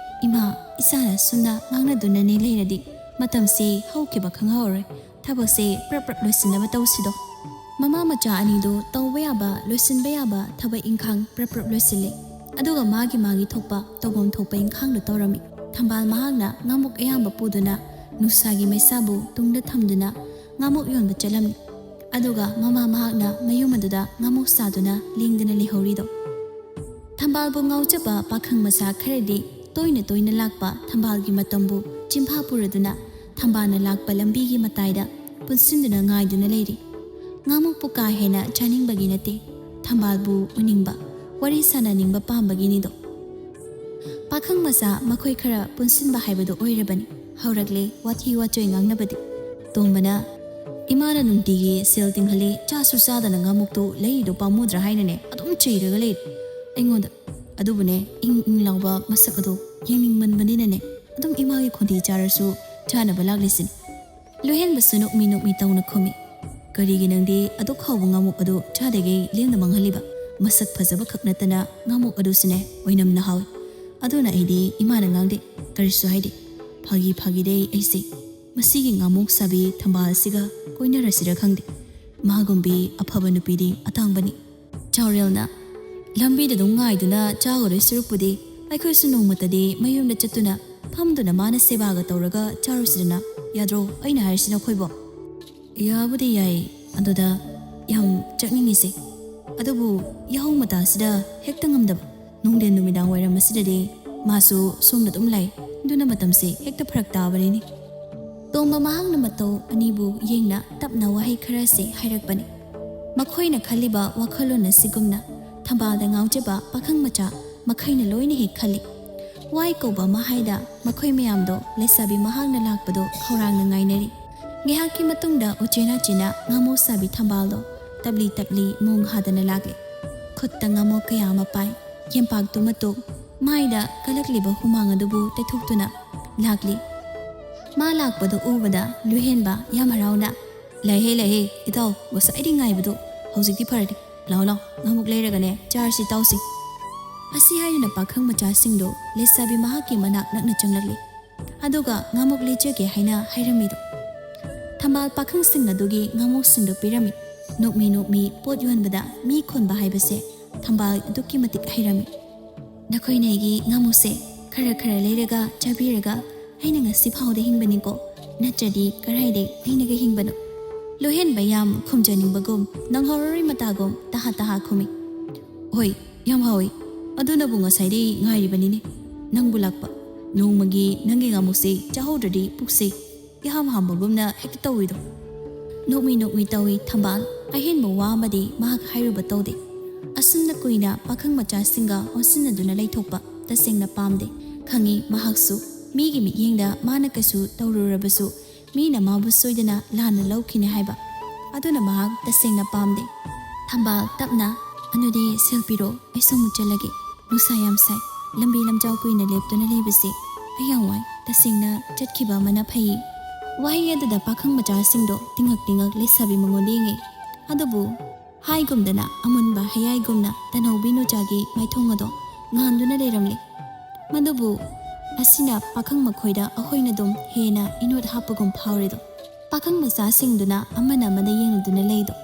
ꯏꯃꯥ, ꯏꯆꯥꯅ ꯁꯨꯝꯅ ꯉꯥꯡꯅꯗꯨꯅꯅꯦ ꯂꯩꯔꯗꯤ ꯃꯇꯝꯁꯦ ꯍꯧꯈꯤꯕ ꯈꯪꯍꯧꯔꯣꯏ꯫ ꯊꯕꯛꯁꯦ ꯄ꯭ꯔꯞ ꯄ꯭ꯔꯞ ꯂꯣꯏꯁꯤꯟꯅꯕ ꯇꯧꯁꯤꯗꯣ꯫" ꯃꯃꯥ ꯃꯆꯥ ꯑꯅꯤꯗꯨ ꯇꯧꯕ ꯌꯥꯕ, ꯂꯣꯏꯁꯤꯟꯕ ꯌꯥꯕ ꯊꯕꯛ ꯏꯪꯈꯥꯡ ꯄ꯭ꯔꯞ ꯄ꯭ꯔꯞ ꯂꯣꯏꯁꯤꯜꯂꯤ꯫ ꯑꯗꯨꯒ ꯃꯥꯒꯤ ꯃꯥꯒꯤ ꯊꯣꯛꯄ ꯇꯧꯐꯝ ꯊꯣꯛꯄ ꯏꯪꯈꯥꯡꯗꯨ ꯇꯧꯔꯝꯃꯤ꯫ ꯊꯝꯕꯥꯜ ꯃꯍꯥꯛꯅ ꯉꯥꯃꯨꯛ ꯑꯌꯥꯝꯕ ꯄꯨꯗꯨꯅ ꯅꯨꯡꯁꯥꯒꯤ ꯃꯩꯁꯥꯕꯨ ꯇꯨꯡꯗ ꯊꯝꯗꯨꯅ ꯉꯥꯃꯨꯛ ꯌꯣꯟꯕ ꯆꯠꯂꯝꯃꯤ꯫ ꯑꯗꯨꯒ ꯃꯃꯥ ꯃꯍꯥꯛꯅ ꯃꯌꯨꯝ ꯑꯗꯨꯗ ꯉꯥꯃꯨꯛ ꯁꯥꯗꯨꯅ ꯂꯦꯡꯗꯅ ꯂꯩꯍꯧꯔꯤꯗꯣ꯫ ꯊꯝꯕꯥꯜꯕꯨ ꯉꯥꯎꯖꯕ ꯄꯥꯈꯪ ꯃꯆꯥ ꯈꯔꯗꯤ ꯇꯣꯏꯅ ꯇꯣꯏꯅ ꯂꯥꯛꯄ ꯊꯝꯕꯥꯜꯒꯤ ꯃꯇꯝꯕꯨ ꯆꯤꯟꯐꯥ ꯄꯨꯔꯗꯨꯅ ꯊꯝꯕꯥꯜꯅ ꯂꯥꯛꯄ ꯂꯝꯕꯤꯒꯤ ꯃꯇꯥꯏꯗ ꯄꯨꯟꯁꯤꯟꯗꯨꯅ ꯉꯥꯏꯗꯨꯅ ꯂꯩꯔꯤ꯫ ꯉꯥꯃꯨꯛꯄꯨ ꯀꯥ ꯍꯦꯟꯅ ꯆꯥꯅꯤꯡꯕꯒꯤ ꯅꯠꯇꯦ, ꯊꯝꯕꯥꯜꯕꯨ ꯎꯅꯤꯡꯕ, ꯋꯥꯔꯤ ꯁꯥꯟꯅꯅꯤꯡꯕ ꯄꯥꯝꯕꯒꯤꯅꯤꯗꯣ꯫ ꯄꯥꯈꯪ ꯃꯆꯥ ꯃꯈꯣꯏ ꯈꯔ ꯄꯨꯟꯁꯤꯟꯕ ꯍꯥꯏꯕꯗꯨ ꯑꯣꯏꯔꯕꯅꯤ꯫ ꯍꯧꯔꯛꯂꯦ ꯋꯥꯊꯤ ꯋꯥꯆꯣꯏ ꯉꯥꯡꯅꯕꯗꯤ꯫ ꯇꯣꯝꯕꯅ, "ꯏꯃꯥꯅ ꯅꯨꯡꯇꯤꯒꯤ ꯁꯦꯜ ꯇꯤꯡꯍꯜꯂꯤ, ꯆꯥꯁꯨ ꯆꯥꯗꯅ ꯉꯥꯃꯨꯛꯇꯨ ꯂꯩꯔꯤꯗꯣ ꯄꯥꯝꯃꯨꯗ꯭ꯔꯥ ꯍꯥꯏꯅꯅꯦ ꯑꯗꯨꯝ ꯆꯩꯔꯒ ꯂꯩꯔꯦ ꯑꯩꯉꯣꯟꯗ꯫ ꯑꯗꯨꯕꯨꯅꯦ, ꯏꯪ ꯏꯪ ꯂꯥꯎꯕ ꯃꯁꯛ ꯑꯗꯣ ꯌꯦꯡꯅꯤꯡꯃꯟꯕꯅꯤꯅꯅꯦ ꯑꯗꯨꯝ ꯏꯃꯥꯒꯤ ꯈꯣꯟꯊꯤ ꯆꯥꯔꯁꯨ ꯆꯥꯅꯕ ꯂꯥꯛꯂꯤꯁꯤꯅꯤ꯫" ꯂꯣꯏꯍꯦꯟꯕꯁꯨ ꯅꯣꯛꯃꯤ ꯅꯣꯛꯃꯤ ꯇꯧꯅ ꯈꯨꯝꯃꯤ꯫ "ꯀꯔꯤꯒꯤ ꯅꯪꯗꯤ ꯑꯗꯨꯛ ꯍꯥꯎꯕ ꯉꯥꯃꯨꯛ ꯑꯗꯨ ꯆꯥꯗꯒꯩ ꯂꯦꯝꯅ ꯃꯥꯡꯍꯜꯂꯤꯕ? ꯃꯁꯛ ꯐꯖꯕ ꯈꯛ ꯅꯠꯇꯅ ꯉꯥꯃꯨꯛ ꯑꯗꯨꯁꯨꯅꯦ ꯑꯣꯏꯅꯝꯅ ꯍꯥꯎꯏ꯫ ꯑꯗꯨꯅ ꯑꯩꯗꯤ ꯏꯃꯥꯅ ꯉꯥꯡꯗꯦ, ꯀꯔꯤꯁꯨ ꯍꯥꯏꯗꯦ꯫ ꯐꯥꯒꯤ ꯐꯥꯒꯤꯗꯩ ꯑꯩꯁꯦ ꯃꯁꯤꯒꯤ ꯉꯥꯃꯨꯛ ꯁꯥꯕꯤ ꯊꯝꯕꯥꯜꯁꯤꯒ ꯀꯣꯏꯅꯔꯁꯤꯔ ꯈꯪꯗꯦ꯫ ꯃꯥꯒꯨꯝꯕꯤ ꯑꯐꯕ ꯅꯨꯄꯤꯗꯤ ꯑꯇꯥꯡꯕꯅꯤ꯫" ꯆꯥꯎꯔꯦꯜꯅ, "ꯂꯝꯕꯤꯗ ꯑꯗꯨꯝ ꯉꯥꯏꯗꯨꯅ ꯆꯥꯒꯗꯣꯏ ꯁꯔꯨꯛꯄꯨꯗꯤ ꯑꯩꯈꯣꯏꯁꯨ ꯅꯣꯡꯃꯇꯗꯤ ꯃꯌꯨꯝꯗ ꯆꯠꯇꯨꯅ ꯐꯝꯗꯨꯅ ꯃꯥꯅ ꯁꯦꯕꯥꯒ ꯇꯧꯔꯒ ꯆꯥꯔꯨꯁꯤꯗꯅ꯫ ꯌꯥꯗ꯭ꯔꯣ ꯑꯩꯅ ꯍꯥꯏꯔꯤꯁꯤ ꯅꯈꯣꯏꯕꯣ? ꯌꯥꯕꯨꯗꯤ ꯌꯥꯏ, ꯑꯗꯨꯗ ꯌꯥꯝ ꯆꯠꯅꯤꯡꯉꯤꯁꯦ, ꯑꯗꯨꯕꯨ ꯌꯥꯍꯧ ꯃꯇꯥꯁꯤꯗ ꯍꯦꯛꯇ ꯉꯝꯗꯕ꯫ ꯅꯨꯡꯊꯤꯟ ꯅꯨꯃꯤꯗꯥꯡ ꯋꯥꯏꯔꯝ ꯑꯁꯤꯗꯗꯤ ꯃꯥꯁꯨ ꯁꯣꯝꯗ ꯑꯗꯨꯝ ꯂꯩ, ꯑꯗꯨꯅ ꯃꯇꯝꯁꯦ ꯍꯦꯛꯇ ꯐꯔꯛ ꯇꯥꯕꯅꯤꯅꯦ꯫ ꯇꯣꯝꯕ ꯃꯍꯥꯛꯅ ꯃꯇꯧ ꯑꯅꯤꯕꯨ ꯌꯦꯡꯅ ꯇꯞꯅ ꯋꯥꯍꯩ ꯈꯔꯁꯤ ꯍꯥꯏꯔꯛꯄꯅꯤ꯫ ꯃꯈꯣꯏꯅ ꯈꯜꯂꯤꯕ ꯋꯥꯈꯜꯂꯣꯟ ꯑꯁꯤꯒꯨꯝꯅ ꯊꯝꯕꯥꯜꯗ ꯉꯥꯎꯖꯕ ꯄꯥꯈꯪ ꯃꯆꯥ ꯃꯈꯩꯅ ꯂꯣꯏꯅ ꯍꯦꯛ ꯈꯜꯂꯤ꯫ ꯋꯥꯏ ꯀꯧꯕ ꯑꯃ ꯍꯥꯏꯗ ꯃꯈꯣꯏ ꯃꯌꯥꯝꯗꯣ ꯂꯩꯁꯥꯕꯤ ꯃꯍꯥꯛꯅ ꯂꯥꯛꯄꯗꯣ ꯈꯧꯔꯥꯡꯅ ꯉꯥꯏꯅꯔꯤ꯫ ꯉꯥꯏꯍꯥꯛꯀꯤ ꯃꯇꯨꯡꯗ ꯎꯆꯦꯅꯥ ꯆꯤꯅ ꯉꯥꯃꯣꯛ ꯁꯥꯕꯤ ꯊꯝꯕꯥꯜꯗꯣ ꯇꯞꯂꯤ ꯇꯞꯂꯤ ꯃꯣꯡ ꯍꯥꯗꯅ ꯂꯥꯛꯂꯤ꯫ ꯈꯨꯠꯇ ꯉꯥꯃꯣꯛ ꯀꯌꯥ ꯑꯃ ꯄꯥꯏ, ꯌꯦꯝꯄꯥꯛꯇꯨ ꯃꯇꯨꯞ, ꯃꯥꯏꯗ ꯀꯜꯂꯛꯂꯤꯕ ꯍꯨꯃꯥꯡ ꯑꯗꯨꯕꯨ ꯇꯩꯊꯣꯛꯇꯨꯅ ꯂꯥꯛꯂꯤ꯫ ꯃꯥ ꯂꯥꯛꯄꯗꯨ ꯎꯕꯗ ꯂꯨꯍꯦꯟꯕ ꯌꯥꯝ ꯍꯔꯥꯎꯅ, "ꯂꯩꯍꯦ, ꯂꯩꯍꯦ, ꯏꯇꯥꯎ, ꯉꯁꯥꯏꯗꯤ ꯉꯥꯏꯕꯗꯨ ꯍꯧꯖꯤꯛꯇꯤ ꯐꯔꯦ꯫ ꯂꯥꯎ, ꯂꯥꯎ, ꯉꯥꯃꯨꯛ ꯂꯩꯔꯒꯅꯦ ꯆꯥꯔꯁꯤ, ꯇꯥꯎꯁꯤ꯫" ꯑꯁꯤ ꯍꯥꯏꯗꯨꯅ ꯄꯥꯈꯪ ꯃꯆꯥꯁꯤꯡꯗꯨ ꯂꯩꯁꯥꯕꯤ ꯃꯍꯥꯛꯀꯤ ꯃꯅꯥꯛ ꯅꯛꯅ ꯆꯪꯂꯛꯂꯤ꯫ ꯑꯗꯨꯒ ꯉꯥꯃꯨꯛ ꯂꯩꯖꯒꯦ ꯍꯥꯏꯅ ꯍꯥꯏꯔꯝꯃꯤꯗꯨ꯫ ꯊꯝꯕꯥꯜ ꯄꯥꯈꯪꯁꯤꯡ ꯑꯗꯨꯒꯤ ꯉꯥꯃꯨꯛꯁꯤꯡꯗꯨ ꯄꯤꯔꯝꯃꯤ꯫ ꯅꯣꯛꯃꯤ ꯅꯣꯛꯃꯤ ꯄꯣꯠ ꯌꯣꯟꯕꯗ ꯃꯤ ꯈꯣꯟꯕ ꯍꯥꯏꯕꯁꯦ ꯊꯝꯕꯥꯜ ꯑꯗꯨꯛꯀꯤ ꯃꯇꯤꯛ ꯍꯩꯔꯝꯃꯤ꯫ "ꯅꯈꯣꯏꯅ ꯑꯩꯒꯤ ꯉꯥꯃꯨꯛꯁꯦ ꯈꯔ ꯈꯔ ꯂꯩꯔꯒ ꯆꯥꯕꯤꯔꯒ ꯑꯩꯅ ꯉꯁꯤ ꯐꯥꯎꯗ ꯍꯤꯡꯕꯅꯤꯀꯣ, ꯅꯠꯇ꯭ꯔꯗꯤ ꯀꯔꯥꯏꯗꯩ ꯑꯩꯅꯒ ꯍꯤꯡꯕꯅꯣ?" ꯂꯣꯍꯦꯟꯕ ꯌꯥꯝ ꯈꯨꯝꯖꯅꯤꯡꯕꯒꯨꯝ ꯅꯪꯍꯧꯔꯔꯣꯏ ꯃꯇꯥꯒꯨꯝ ꯇꯍꯥ ꯇꯍꯥ ꯈꯨꯝꯃꯤ꯫ "ꯍꯣꯏ, ꯌꯥꯝ ꯍꯥꯎꯏ, ꯑꯗꯨꯅꯕꯨ ꯉꯁꯥꯏꯗꯩ ꯉꯥꯏꯔꯤꯕꯅꯤꯅꯦ ꯅꯪꯕꯨ ꯂꯥꯛꯄ꯫ ꯅꯣꯡꯃꯒꯤ ꯅꯪꯒꯤ ꯉꯥꯃꯨꯛꯁꯦ ꯆꯥꯍꯧꯗ꯭ꯔꯗꯤ ꯄꯨꯛꯁꯦ ꯏꯍꯥꯝ ꯍꯥꯝꯕꯒꯨꯝꯅ ꯍꯦꯛꯇ ꯇꯧꯏꯗꯣ꯫" ꯅꯣꯛꯃꯤ ꯅꯣꯛꯃꯤ ꯇꯧꯏ ꯊꯝꯕꯥꯜ꯫ ꯑꯍꯦꯟꯕ ꯋꯥ ꯑꯃꯗꯤ ꯃꯍꯥꯛ ꯍꯥꯏꯔꯨꯕ ꯇꯧꯗꯦ꯫ ꯑꯁꯨꯝꯅ ꯀꯨꯏꯅ ꯄꯥꯈꯪ ꯃꯆꯥꯁꯤꯡꯒ ꯑꯣꯟꯁꯤꯟꯅꯗꯨꯅ ꯂꯩꯊꯣꯛꯄ ꯇꯁꯦꯡꯅ ꯄꯥꯝꯗꯦ꯫ ꯈꯪꯏ ꯃꯍꯥꯛꯁꯨ ꯃꯤꯒꯤ ꯃꯤꯠꯌꯦꯡꯗ ꯃꯥꯅ ꯀꯩꯁꯨ ꯇꯧꯔꯨꯔꯕꯁꯨ ꯃꯤꯅ ꯃꯥꯕꯨ ꯁꯣꯏꯗꯅ ꯂꯥꯟꯅ ꯂꯧꯈꯤꯅꯤ ꯍꯥꯏꯕ꯫ ꯑꯗꯨꯅ ꯃꯍꯥꯛ ꯇꯁꯦꯡꯅ ꯄꯥꯝꯗꯦ꯫ ꯊꯝꯕꯥꯜ ꯇꯞꯅ, "ꯑꯗꯨꯗꯤ ꯁꯦꯜ ꯄꯤꯔꯣ, ꯑꯩꯁꯨ ꯑꯃꯨꯛ ꯆꯠꯂꯒꯦ꯫ ꯅꯨꯡꯁꯥ ꯌꯥꯝ ꯁꯥꯏ, ꯂꯝꯕꯤ ꯂꯝꯖꯥꯎ ꯀꯨꯏꯅ ꯂꯦꯞꯇꯨꯅ ꯂꯩꯕꯁꯦ ꯑꯩ ꯌꯥꯝ ꯋꯥꯏ꯫ ꯇꯁꯦꯡꯅ ꯆꯠꯈꯤꯕ ꯑꯃꯅ ꯐꯩ꯫" ꯋꯥꯍꯩ ꯑꯗꯨꯗ ꯄꯥꯈꯪ ꯃꯆꯥꯁꯤꯡꯗꯣ ꯇꯤꯡꯉꯛ ꯇꯤꯡꯉꯛ ꯂꯩꯁꯥꯕꯤ ꯃꯉꯣꯟꯗ ꯌꯦꯡꯉꯤ꯫ ꯑꯗꯨꯕꯨ ꯍꯥꯏꯒꯨꯝꯗꯅ ꯑꯃꯨꯟꯕ ꯍꯌꯥꯏꯒꯨꯝꯅ ꯇꯅꯧꯕꯤ ꯅꯨꯆꯥꯒꯤ ꯃꯥꯏꯊꯣꯡ ꯑꯗꯣ ꯉꯥꯟꯗꯨꯅ ꯂꯩꯔꯝꯂꯦ꯫ ꯃꯗꯨꯕꯨ ꯑꯁꯤꯅ ꯄꯥꯈꯪ ꯃꯈꯣꯏꯗ ꯑꯩꯈꯣꯏꯅ ꯑꯗꯨꯝ ꯍꯦꯟꯅ ꯏꯅꯣꯠ ꯍꯥꯞꯄꯒꯨꯝ ꯐꯥꯎꯔꯦꯗꯣ꯫ ꯄꯥꯈꯪ ꯃꯆꯥꯁꯤꯡꯗꯨꯅ ꯑꯃꯅ ꯑꯃꯗ ꯌꯦꯡꯂꯗꯨꯅ ꯂꯩꯗꯣ꯫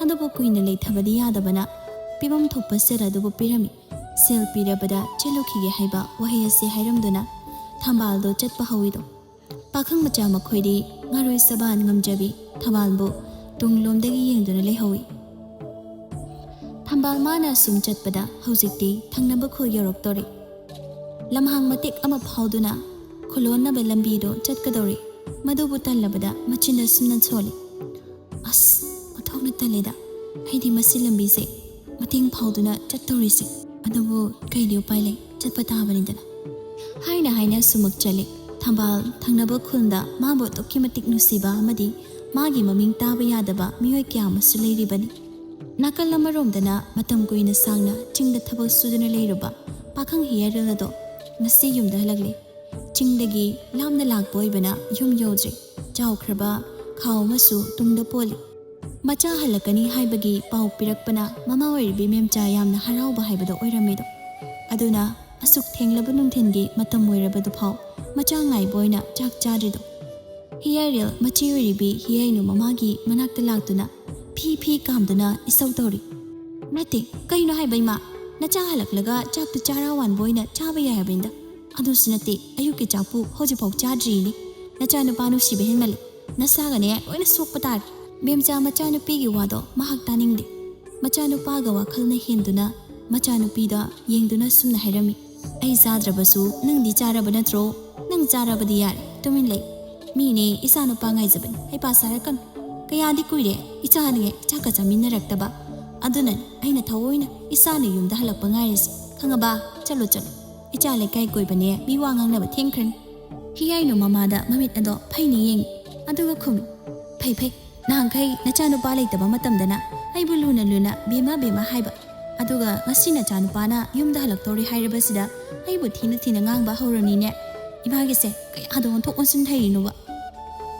ꯑꯗꯨꯕꯨ ꯀꯨꯏꯅ ꯂꯩꯊꯕꯗꯤ ꯌꯥꯗꯕꯅ ꯄꯤꯐꯝ ꯊꯣꯛꯄ ꯁꯦꯜ ꯑꯗꯨꯕꯨ ꯄꯤꯔꯝꯃꯤ꯫ ꯁꯦꯜ ꯄꯤꯔꯕꯗ ꯆꯦꯜꯂꯨꯈꯤꯒꯦ ꯍꯥꯏꯕ ꯋꯥꯍꯩ ꯑꯁꯤ ꯍꯥꯏꯔꯝꯗꯨꯅ ꯊꯝꯕꯥꯜꯗꯣ ꯆꯠꯄ ꯍꯧꯋꯤꯗꯣ꯫ ꯄꯥꯈꯪ ꯃꯆꯥ ꯃꯈꯣꯏꯗꯤ ꯉꯥꯔꯣꯏ ꯁꯕꯥꯟ ꯉꯝꯖꯕꯤ ꯊꯝꯕꯥꯜꯕꯨ ꯇꯨꯡꯂꯣꯝꯗꯒꯤ ꯌꯦꯡꯗꯨꯅ ꯂꯩꯍꯧꯋꯤ꯫ ꯊꯝꯕꯥꯜ ꯃꯥꯅ ꯑꯁꯨꯝ ꯆꯠꯄꯗ ꯍꯧꯖꯤꯛꯇꯤ ꯊꯪꯅꯕ ꯈꯨꯜ ꯌꯧꯔꯛꯇꯧꯔꯦ꯫ ꯂꯝꯍꯥꯡ ꯃꯇꯦꯛ ꯑꯃ ꯐꯥꯎꯗꯨꯅ ꯈꯨꯜꯂꯣꯟꯅꯕ ꯂꯝꯕꯤꯗꯣ ꯆꯠꯀꯗꯧꯔꯦ꯫ ꯃꯗꯨꯕꯨ ꯇꯜꯂꯕꯗ ꯃꯆꯤꯟ ꯑꯁꯨꯝꯅ ꯁꯣꯜꯂꯤ, "ꯑꯁ, ꯑꯣꯟꯊꯣꯛꯅ ꯇꯜꯂꯦꯗ꯫ ꯑꯩꯗꯤ ꯃꯁꯤ ꯂꯝꯕꯤꯁꯦ ꯃꯇꯦꯡ ꯐꯥꯎꯗꯨꯅ ꯆꯠꯇꯧꯔꯤꯁꯦ꯫ ꯑꯗꯨꯕꯨ ꯀꯩꯗꯤ ꯎꯄꯥꯏ ꯂꯩ, ꯆꯠꯄ ꯇꯥꯕꯅꯤꯗꯅ" ꯍꯥꯏꯅ ꯍꯥꯏꯅ ꯁꯨꯃꯛ ꯆꯠꯂꯤ꯫ ꯊꯝꯕꯥꯜ ꯊꯪꯅꯕ ꯈꯨꯜꯗ ꯃꯥꯕꯨ ꯑꯗꯨꯛꯀꯤ ꯃꯇꯤꯛ ꯅꯨꯡꯁꯤꯕ ꯑꯃꯗꯤ ꯃꯥꯒꯤ ꯃꯃꯤꯡ ꯇꯥꯕ ꯌꯥꯗꯕ ꯃꯤꯑꯣꯏ ꯀꯌꯥ ꯑꯃꯁꯨ ꯂꯩꯔꯤꯕꯅꯤ꯫ ꯅꯥꯀꯜ ꯑꯃꯔꯣꯝꯗꯅ ꯃꯇꯝ ꯀꯨꯏꯅ ꯁꯥꯡꯅ ꯆꯤꯡꯗ ꯊꯕꯛ ꯁꯨꯗꯨꯅ ꯂꯩꯔꯨꯕ ꯄꯥꯈꯪ ꯍꯤꯌꯥꯏꯔꯦꯜ ꯑꯗꯣ ꯉꯁꯤ ꯌꯨꯝꯗ ꯍꯜꯂꯛꯂꯤ꯫ ꯆꯤꯡꯗꯒꯤ ꯂꯥꯞꯅ ꯂꯥꯛꯄ ꯑꯣꯏꯕꯅ ꯌꯨꯝ ꯌꯧꯗ꯭ꯔꯤ꯫ ꯆꯥꯎꯈ꯭ꯔꯕ ꯈꯥꯎ ꯑꯃꯁꯨ ꯇꯨꯡꯗ ꯄꯣꯜꯂꯤ꯫ ꯃꯆꯥ ꯍꯜꯂꯛꯀꯅꯤ ꯍꯥꯏꯕꯒꯤ ꯄꯥꯎ ꯄꯤꯔꯛꯄꯅ ꯃꯃꯥ ꯑꯣꯏꯔꯤꯕꯤ ꯃꯦꯝꯆꯥ ꯌꯥꯝꯅ ꯍꯔꯥꯎꯕ ꯍꯥꯏꯕꯗꯣ ꯑꯣꯏꯔꯝꯃꯤꯗꯣ꯫ ꯑꯗꯨꯅ ꯑꯁꯨꯛ ꯊꯦꯡꯂꯕ ꯅꯨꯡꯊꯤꯜꯒꯤ ꯃꯇꯝ ꯑꯣꯏꯔꯕꯗꯨꯐꯥꯎ ꯃꯆꯥ ꯉꯥꯏꯕ ꯑꯣꯏꯅ ꯆꯥꯛ ꯆꯥꯗ꯭ꯔꯤꯗꯣ꯫ ꯍꯤꯌꯥꯏꯔꯦꯜ ꯃꯆꯦ ꯑꯣꯏꯔꯤꯕꯤ ꯍꯤꯌꯥꯏꯅꯨ ꯃꯃꯥꯒꯤ ꯃꯅꯥꯛꯇ ꯂꯥꯛꯇꯨꯅ ꯐꯤ ꯐꯤ ꯀꯥꯝꯗꯨꯅ ꯏꯁꯧ ꯇꯧꯔꯤ꯫ "ꯅꯠꯇꯦ, ꯀꯩꯅꯣ ꯍꯥꯏꯕ ꯏꯃꯥ? ꯅꯆꯥ ꯍꯜꯂꯛꯂꯒ ꯆꯥꯛꯇꯨ ꯆꯔꯥ ꯋꯥꯟꯕ ꯑꯣꯏꯅ ꯆꯥꯕ ꯌꯥꯏ ꯍꯥꯏꯕꯅꯤꯗ꯫ ꯑꯗꯨꯁꯨ ꯅꯠꯇꯦ, ꯑꯌꯨꯛꯀꯤ ꯆꯥꯛꯄꯨ ꯍꯧꯖꯤꯛꯐꯥꯎ ꯆꯥꯗ꯭ꯔꯤꯅꯤ꯫ ꯅꯆꯥꯅꯨꯄꯥ ꯅꯨꯡꯁꯤꯕ ꯍꯦꯟꯃꯜꯂꯤ꯫ ꯅꯁꯥꯒꯅꯦ ꯂꯣꯏꯅ ꯁꯣꯛꯄ ꯇꯥꯔꯦ"꯫ ꯃꯦꯝꯆꯥ ꯃꯆꯥꯅꯨꯄꯤꯒꯤ ꯋꯥꯗꯣ ꯃꯍꯥꯛ ꯇꯥꯅꯤꯡꯗꯦ꯫ ꯃꯆꯥꯅꯨꯄꯥꯒ ꯋꯥꯈꯜꯅ ꯍꯦꯟꯗꯨꯅ ꯃꯆꯥꯅꯨꯄꯤꯗ ꯌꯦꯡꯗꯨꯅ ꯁꯨꯝꯅ ꯍꯥꯏꯔꯝꯃꯤ, "ꯑꯩ ꯆꯥꯗ꯭ꯔꯕꯁꯨ ꯅꯪꯗꯤ ꯆꯥꯔꯕ ꯅꯠꯇ꯭ꯔꯣ? ꯅꯪ ꯆꯥꯔꯕꯗꯤ ꯌꯥꯔꯦ, ꯇꯨꯃꯤꯟ ꯂꯩ꯫ ꯃꯤꯅꯦ ꯏꯆꯥꯅꯨꯄꯥ ꯉꯥꯏꯖꯕꯅꯤ, ꯍꯩꯄꯥ ꯁꯥꯔꯛꯀꯅꯨ꯫ ꯀꯌꯥꯗꯤ ꯀꯨꯏꯔꯦ ꯏꯆꯥꯅꯦ ꯆꯥꯛꯀ ꯆꯥꯃꯤꯟꯅꯔꯛꯇꯕ꯫ ꯑꯗꯨꯅꯅꯤ ꯑꯩꯅ ꯊꯑꯣꯏꯅ ꯏꯆꯥꯅ ꯌꯨꯝꯗ ꯍꯜꯂꯛꯄ ꯉꯥꯏꯔꯤꯁꯦ꯫ ꯈꯪꯉꯕ? ꯆꯠꯂꯣ, ꯆꯠꯂꯣ꯫ ꯏꯆꯥ ꯂꯩꯀꯥꯏ ꯀꯣꯏꯕꯅꯦ ꯃꯤ ꯋꯥ ꯉꯥꯡꯅꯕ ꯊꯦꯡꯈ꯭ꯔꯅꯤ"꯫ ꯍꯤꯌꯥꯏꯅꯨ ꯃꯃꯥꯗ ꯃꯃꯤꯠ ꯑꯗꯣ ꯐꯩꯅ ꯌꯦꯡꯉꯤ꯫ ꯑꯗꯨꯒ ꯈꯨꯝꯃꯤ, "ꯐꯩ, ꯐꯩ꯫ ꯅꯍꯥꯟꯈꯩ ꯅꯆꯥꯅꯨꯄꯥ ꯂꯩꯇꯕ ꯃꯇꯝꯗꯅ ꯑꯩꯕꯨ ꯂꯨꯅ ꯂꯨꯅ ꯕꯦꯝꯃ ꯕꯦꯝꯃ ꯍꯥꯏꯕ꯫ ꯑꯗꯨꯒ ꯉꯁꯤ ꯅꯆꯥꯅꯨꯄꯥꯅ ꯌꯨꯝꯗ ꯍꯜꯂꯛꯇꯧꯔꯦ ꯍꯥꯏꯔꯕꯁꯤꯗ ꯑꯩꯕꯨ ꯊꯤꯅ ꯊꯤꯅ ꯉꯥꯡꯕ ꯍꯧꯔꯅꯤꯅꯦ꯫ ꯏꯃꯥꯒꯤꯁꯦ ꯀꯌꯥꯗ ꯑꯣꯟꯊꯣꯛ ꯑꯣꯟꯁꯤꯟ ꯍꯩꯔꯤꯅꯣꯕ?"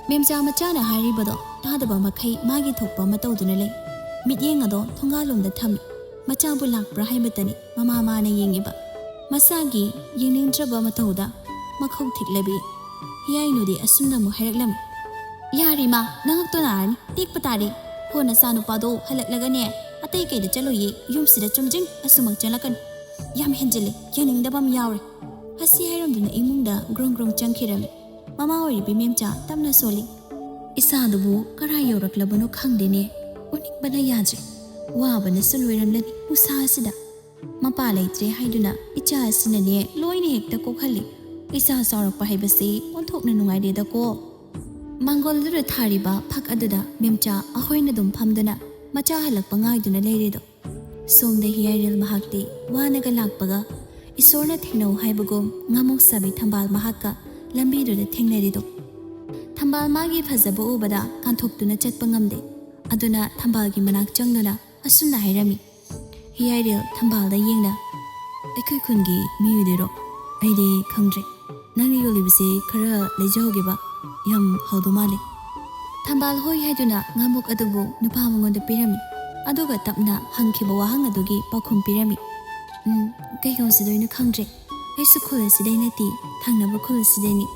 ꯃꯦꯝꯆꯥ ꯃꯆꯥꯅ ꯍꯥꯏꯔꯤꯕꯗꯣ ꯇꯥꯗꯕ ꯃꯈꯩ ꯃꯥꯒꯤ ꯊꯣꯛꯄ ꯑꯃ ꯇꯧꯗꯨꯅ ꯂꯩ꯫ ꯃꯤꯠꯌꯦꯡ ꯑꯗꯣ ꯊꯣꯡꯒꯥꯜꯂꯣꯝꯗ ꯊꯝꯃꯤ꯫ ꯃꯆꯥꯕꯨ ꯂꯥꯛꯄ꯭ꯔꯥ ꯍꯥꯏꯕꯇꯅꯤ ꯃꯃꯥ ꯃꯥꯅ ꯌꯦꯡꯉꯤꯕ꯫ ꯃꯆꯥꯒꯤ ꯌꯦꯡꯅꯤꯡꯗ꯭ꯔꯕ ꯃꯇꯧꯗ ꯃꯈꯧ ꯊꯤꯛꯂꯕꯤ ꯍꯤꯌꯥꯏꯅꯨꯗꯤ ꯑꯁꯨꯝꯅ ꯑꯃꯨꯛ ꯍꯥꯏꯔꯛꯂꯝꯃꯤ, "ꯌꯥꯔꯦ ꯏꯃꯥ, ꯅꯉꯛꯇꯣ ꯅꯥꯔꯅꯤ, ꯇꯦꯛꯄ ꯇꯥꯔꯦ꯫ ꯍꯣ, ꯅꯆꯥꯅꯨꯄꯥꯗꯣ ꯍꯜꯂꯛꯂꯒꯅꯦ ꯑꯇꯩ ꯀꯩꯗ ꯆꯠꯂꯣꯏꯌꯦ, ꯌꯨꯝꯁꯤꯗ ꯆꯨꯝꯗ꯭ꯔꯤꯡ ꯑꯁꯨꯃꯛ ꯆꯦꯜꯂꯛꯀꯅꯤ"꯫ "ꯌꯥꯝ ꯍꯦꯟꯖꯤꯜꯂꯦ, ꯌꯥꯅꯤꯡꯗꯕ ꯑꯃ ꯌꯥꯎꯔꯦ"꯫ ꯑꯁꯤ ꯍꯥꯏꯔꯝꯗꯨꯅ ꯏꯃꯨꯡꯗ ꯒ꯭ꯔꯣꯡ ꯒ꯭ꯔꯣꯡ ꯆꯪꯈꯤꯔꯝꯃꯤ꯫ ꯃꯃꯥ ꯑꯣꯏꯔꯤꯕꯤ ꯃꯦꯝꯆꯥ ꯇꯞꯅ ꯁꯣꯜꯂꯤ꯫ "ꯏꯆꯥꯗꯨꯕꯨ ꯀꯔꯥꯏ ꯌꯧꯔꯛꯂꯕꯅꯣ ꯈꯪꯗꯦꯅꯦ꯫ ꯎꯅꯤꯡꯕꯅ ꯌꯥꯗ꯭ꯔꯦ꯫ ꯋꯥꯕꯅꯁꯨ ꯂꯣꯏꯔꯝꯂꯅꯤ ꯎꯁꯥ ꯑꯁꯤꯗ꯫ ꯃꯄꯥ ꯂꯩꯇ꯭ꯔꯦ ꯍꯥꯏꯗꯨꯅ ꯏꯆꯥ ꯑꯁꯤꯅꯅꯦ ꯂꯣꯏꯅ ꯍꯦꯛꯇ ꯀꯣꯛꯍꯜꯂꯤ꯫ ꯏꯆꯥ ꯆꯥꯎꯔꯛꯄ ꯍꯥꯏꯕꯁꯤ ꯑꯣꯟꯊꯣꯛꯅ ꯅꯨꯡꯉꯥꯏꯔꯦꯗꯀꯣ"꯫ ꯃꯥꯡꯒꯣꯜꯗꯨꯗ ꯊꯥꯔꯤꯕ ꯐꯛ ꯑꯗꯨꯗ ꯃꯦꯝꯆꯥ ꯑꯩꯈꯣꯏꯅ ꯑꯗꯨꯝ ꯐꯝꯗꯨꯅ ꯃꯆꯥ ꯍꯜꯂꯛꯄ ꯉꯥꯏꯗꯨꯅ ꯂꯩꯔꯦꯗꯣ꯫ ꯁꯣꯝꯗ ꯍꯤꯌꯥꯏꯔꯦꯜ ꯃꯍꯥꯛꯇꯤ ꯋꯥꯅꯒ ꯂꯥꯛꯄꯒ ꯏꯁꯣꯔꯅ ꯊꯦꯡꯅꯧ ꯍꯥꯏꯕꯒꯨꯝ ꯉꯥꯃꯣꯛ ꯁꯥꯕꯤ ꯊꯝꯕꯥꯜ ꯃꯍꯥꯛꯀ ꯂꯝꯕꯤꯗꯨꯗ ꯊꯦꯡꯅꯔꯤꯗꯣ꯫ ꯊꯝꯕꯥꯜ ꯃꯥꯒꯤ ꯐꯖꯕ ꯎꯕꯗ ꯀꯥꯟꯊꯣꯛꯇꯨꯅ ꯆꯠꯄ ꯉꯝꯗꯦ꯫ ꯑꯗꯨꯅ ꯊꯝꯕꯥꯜꯒꯤ ꯃꯅꯥꯛ ꯆꯪꯗꯨꯅ ꯑꯁꯨꯝꯅ ꯍꯥꯏꯔꯝꯃꯤ꯫ ꯍꯤꯌꯥꯏꯔꯦꯜ ꯊꯝꯕꯥꯜꯗ ꯌꯦꯡꯅ, "ꯑꯩꯈꯣꯏ ꯈꯨꯟꯒꯤ ꯃꯤ ꯑꯣꯏꯗꯣꯏꯔꯣ? ꯑꯩꯗꯤ ꯈꯪꯗ꯭ꯔꯦ꯫ ꯅꯪꯅ ꯌꯣꯜꯂꯤꯕꯁꯦ ꯈꯔ ꯂꯩꯖꯍꯧꯒꯦꯕ꯫ ꯌꯥꯝ ꯍꯥꯎꯗꯧ ꯃꯥꯜꯂꯦ"꯫ ꯊꯝꯕꯥꯜ ꯍꯣꯏ ꯍꯥꯏꯗꯨꯅ ꯉꯥꯃꯨꯛ ꯑꯗꯨꯕꯨ ꯅꯨꯄꯥ ꯃꯉꯣꯟꯗ ꯄꯤꯔꯝꯃꯤ꯫ ꯑꯗꯨꯒ ꯇꯞꯅ ꯍꯪꯈꯤꯕ ꯋꯥꯍꯪ ꯑꯗꯨꯒꯤ ꯄꯥꯎꯈꯨꯝ ꯄꯤꯔꯝꯃꯤ꯫ "ꯎꯝ, ꯀꯩ ꯌꯣꯟꯁꯤꯗꯣꯏꯅꯣ ꯈꯪꯗ꯭ꯔꯦ꯫ ꯑꯩꯁꯨ ꯈꯨꯜ ꯑꯁꯤꯗꯩ ꯅꯠꯇꯦ, ꯊꯪꯅꯕ ꯈꯨꯜ ꯑꯁꯤꯗꯩꯅꯤ꯫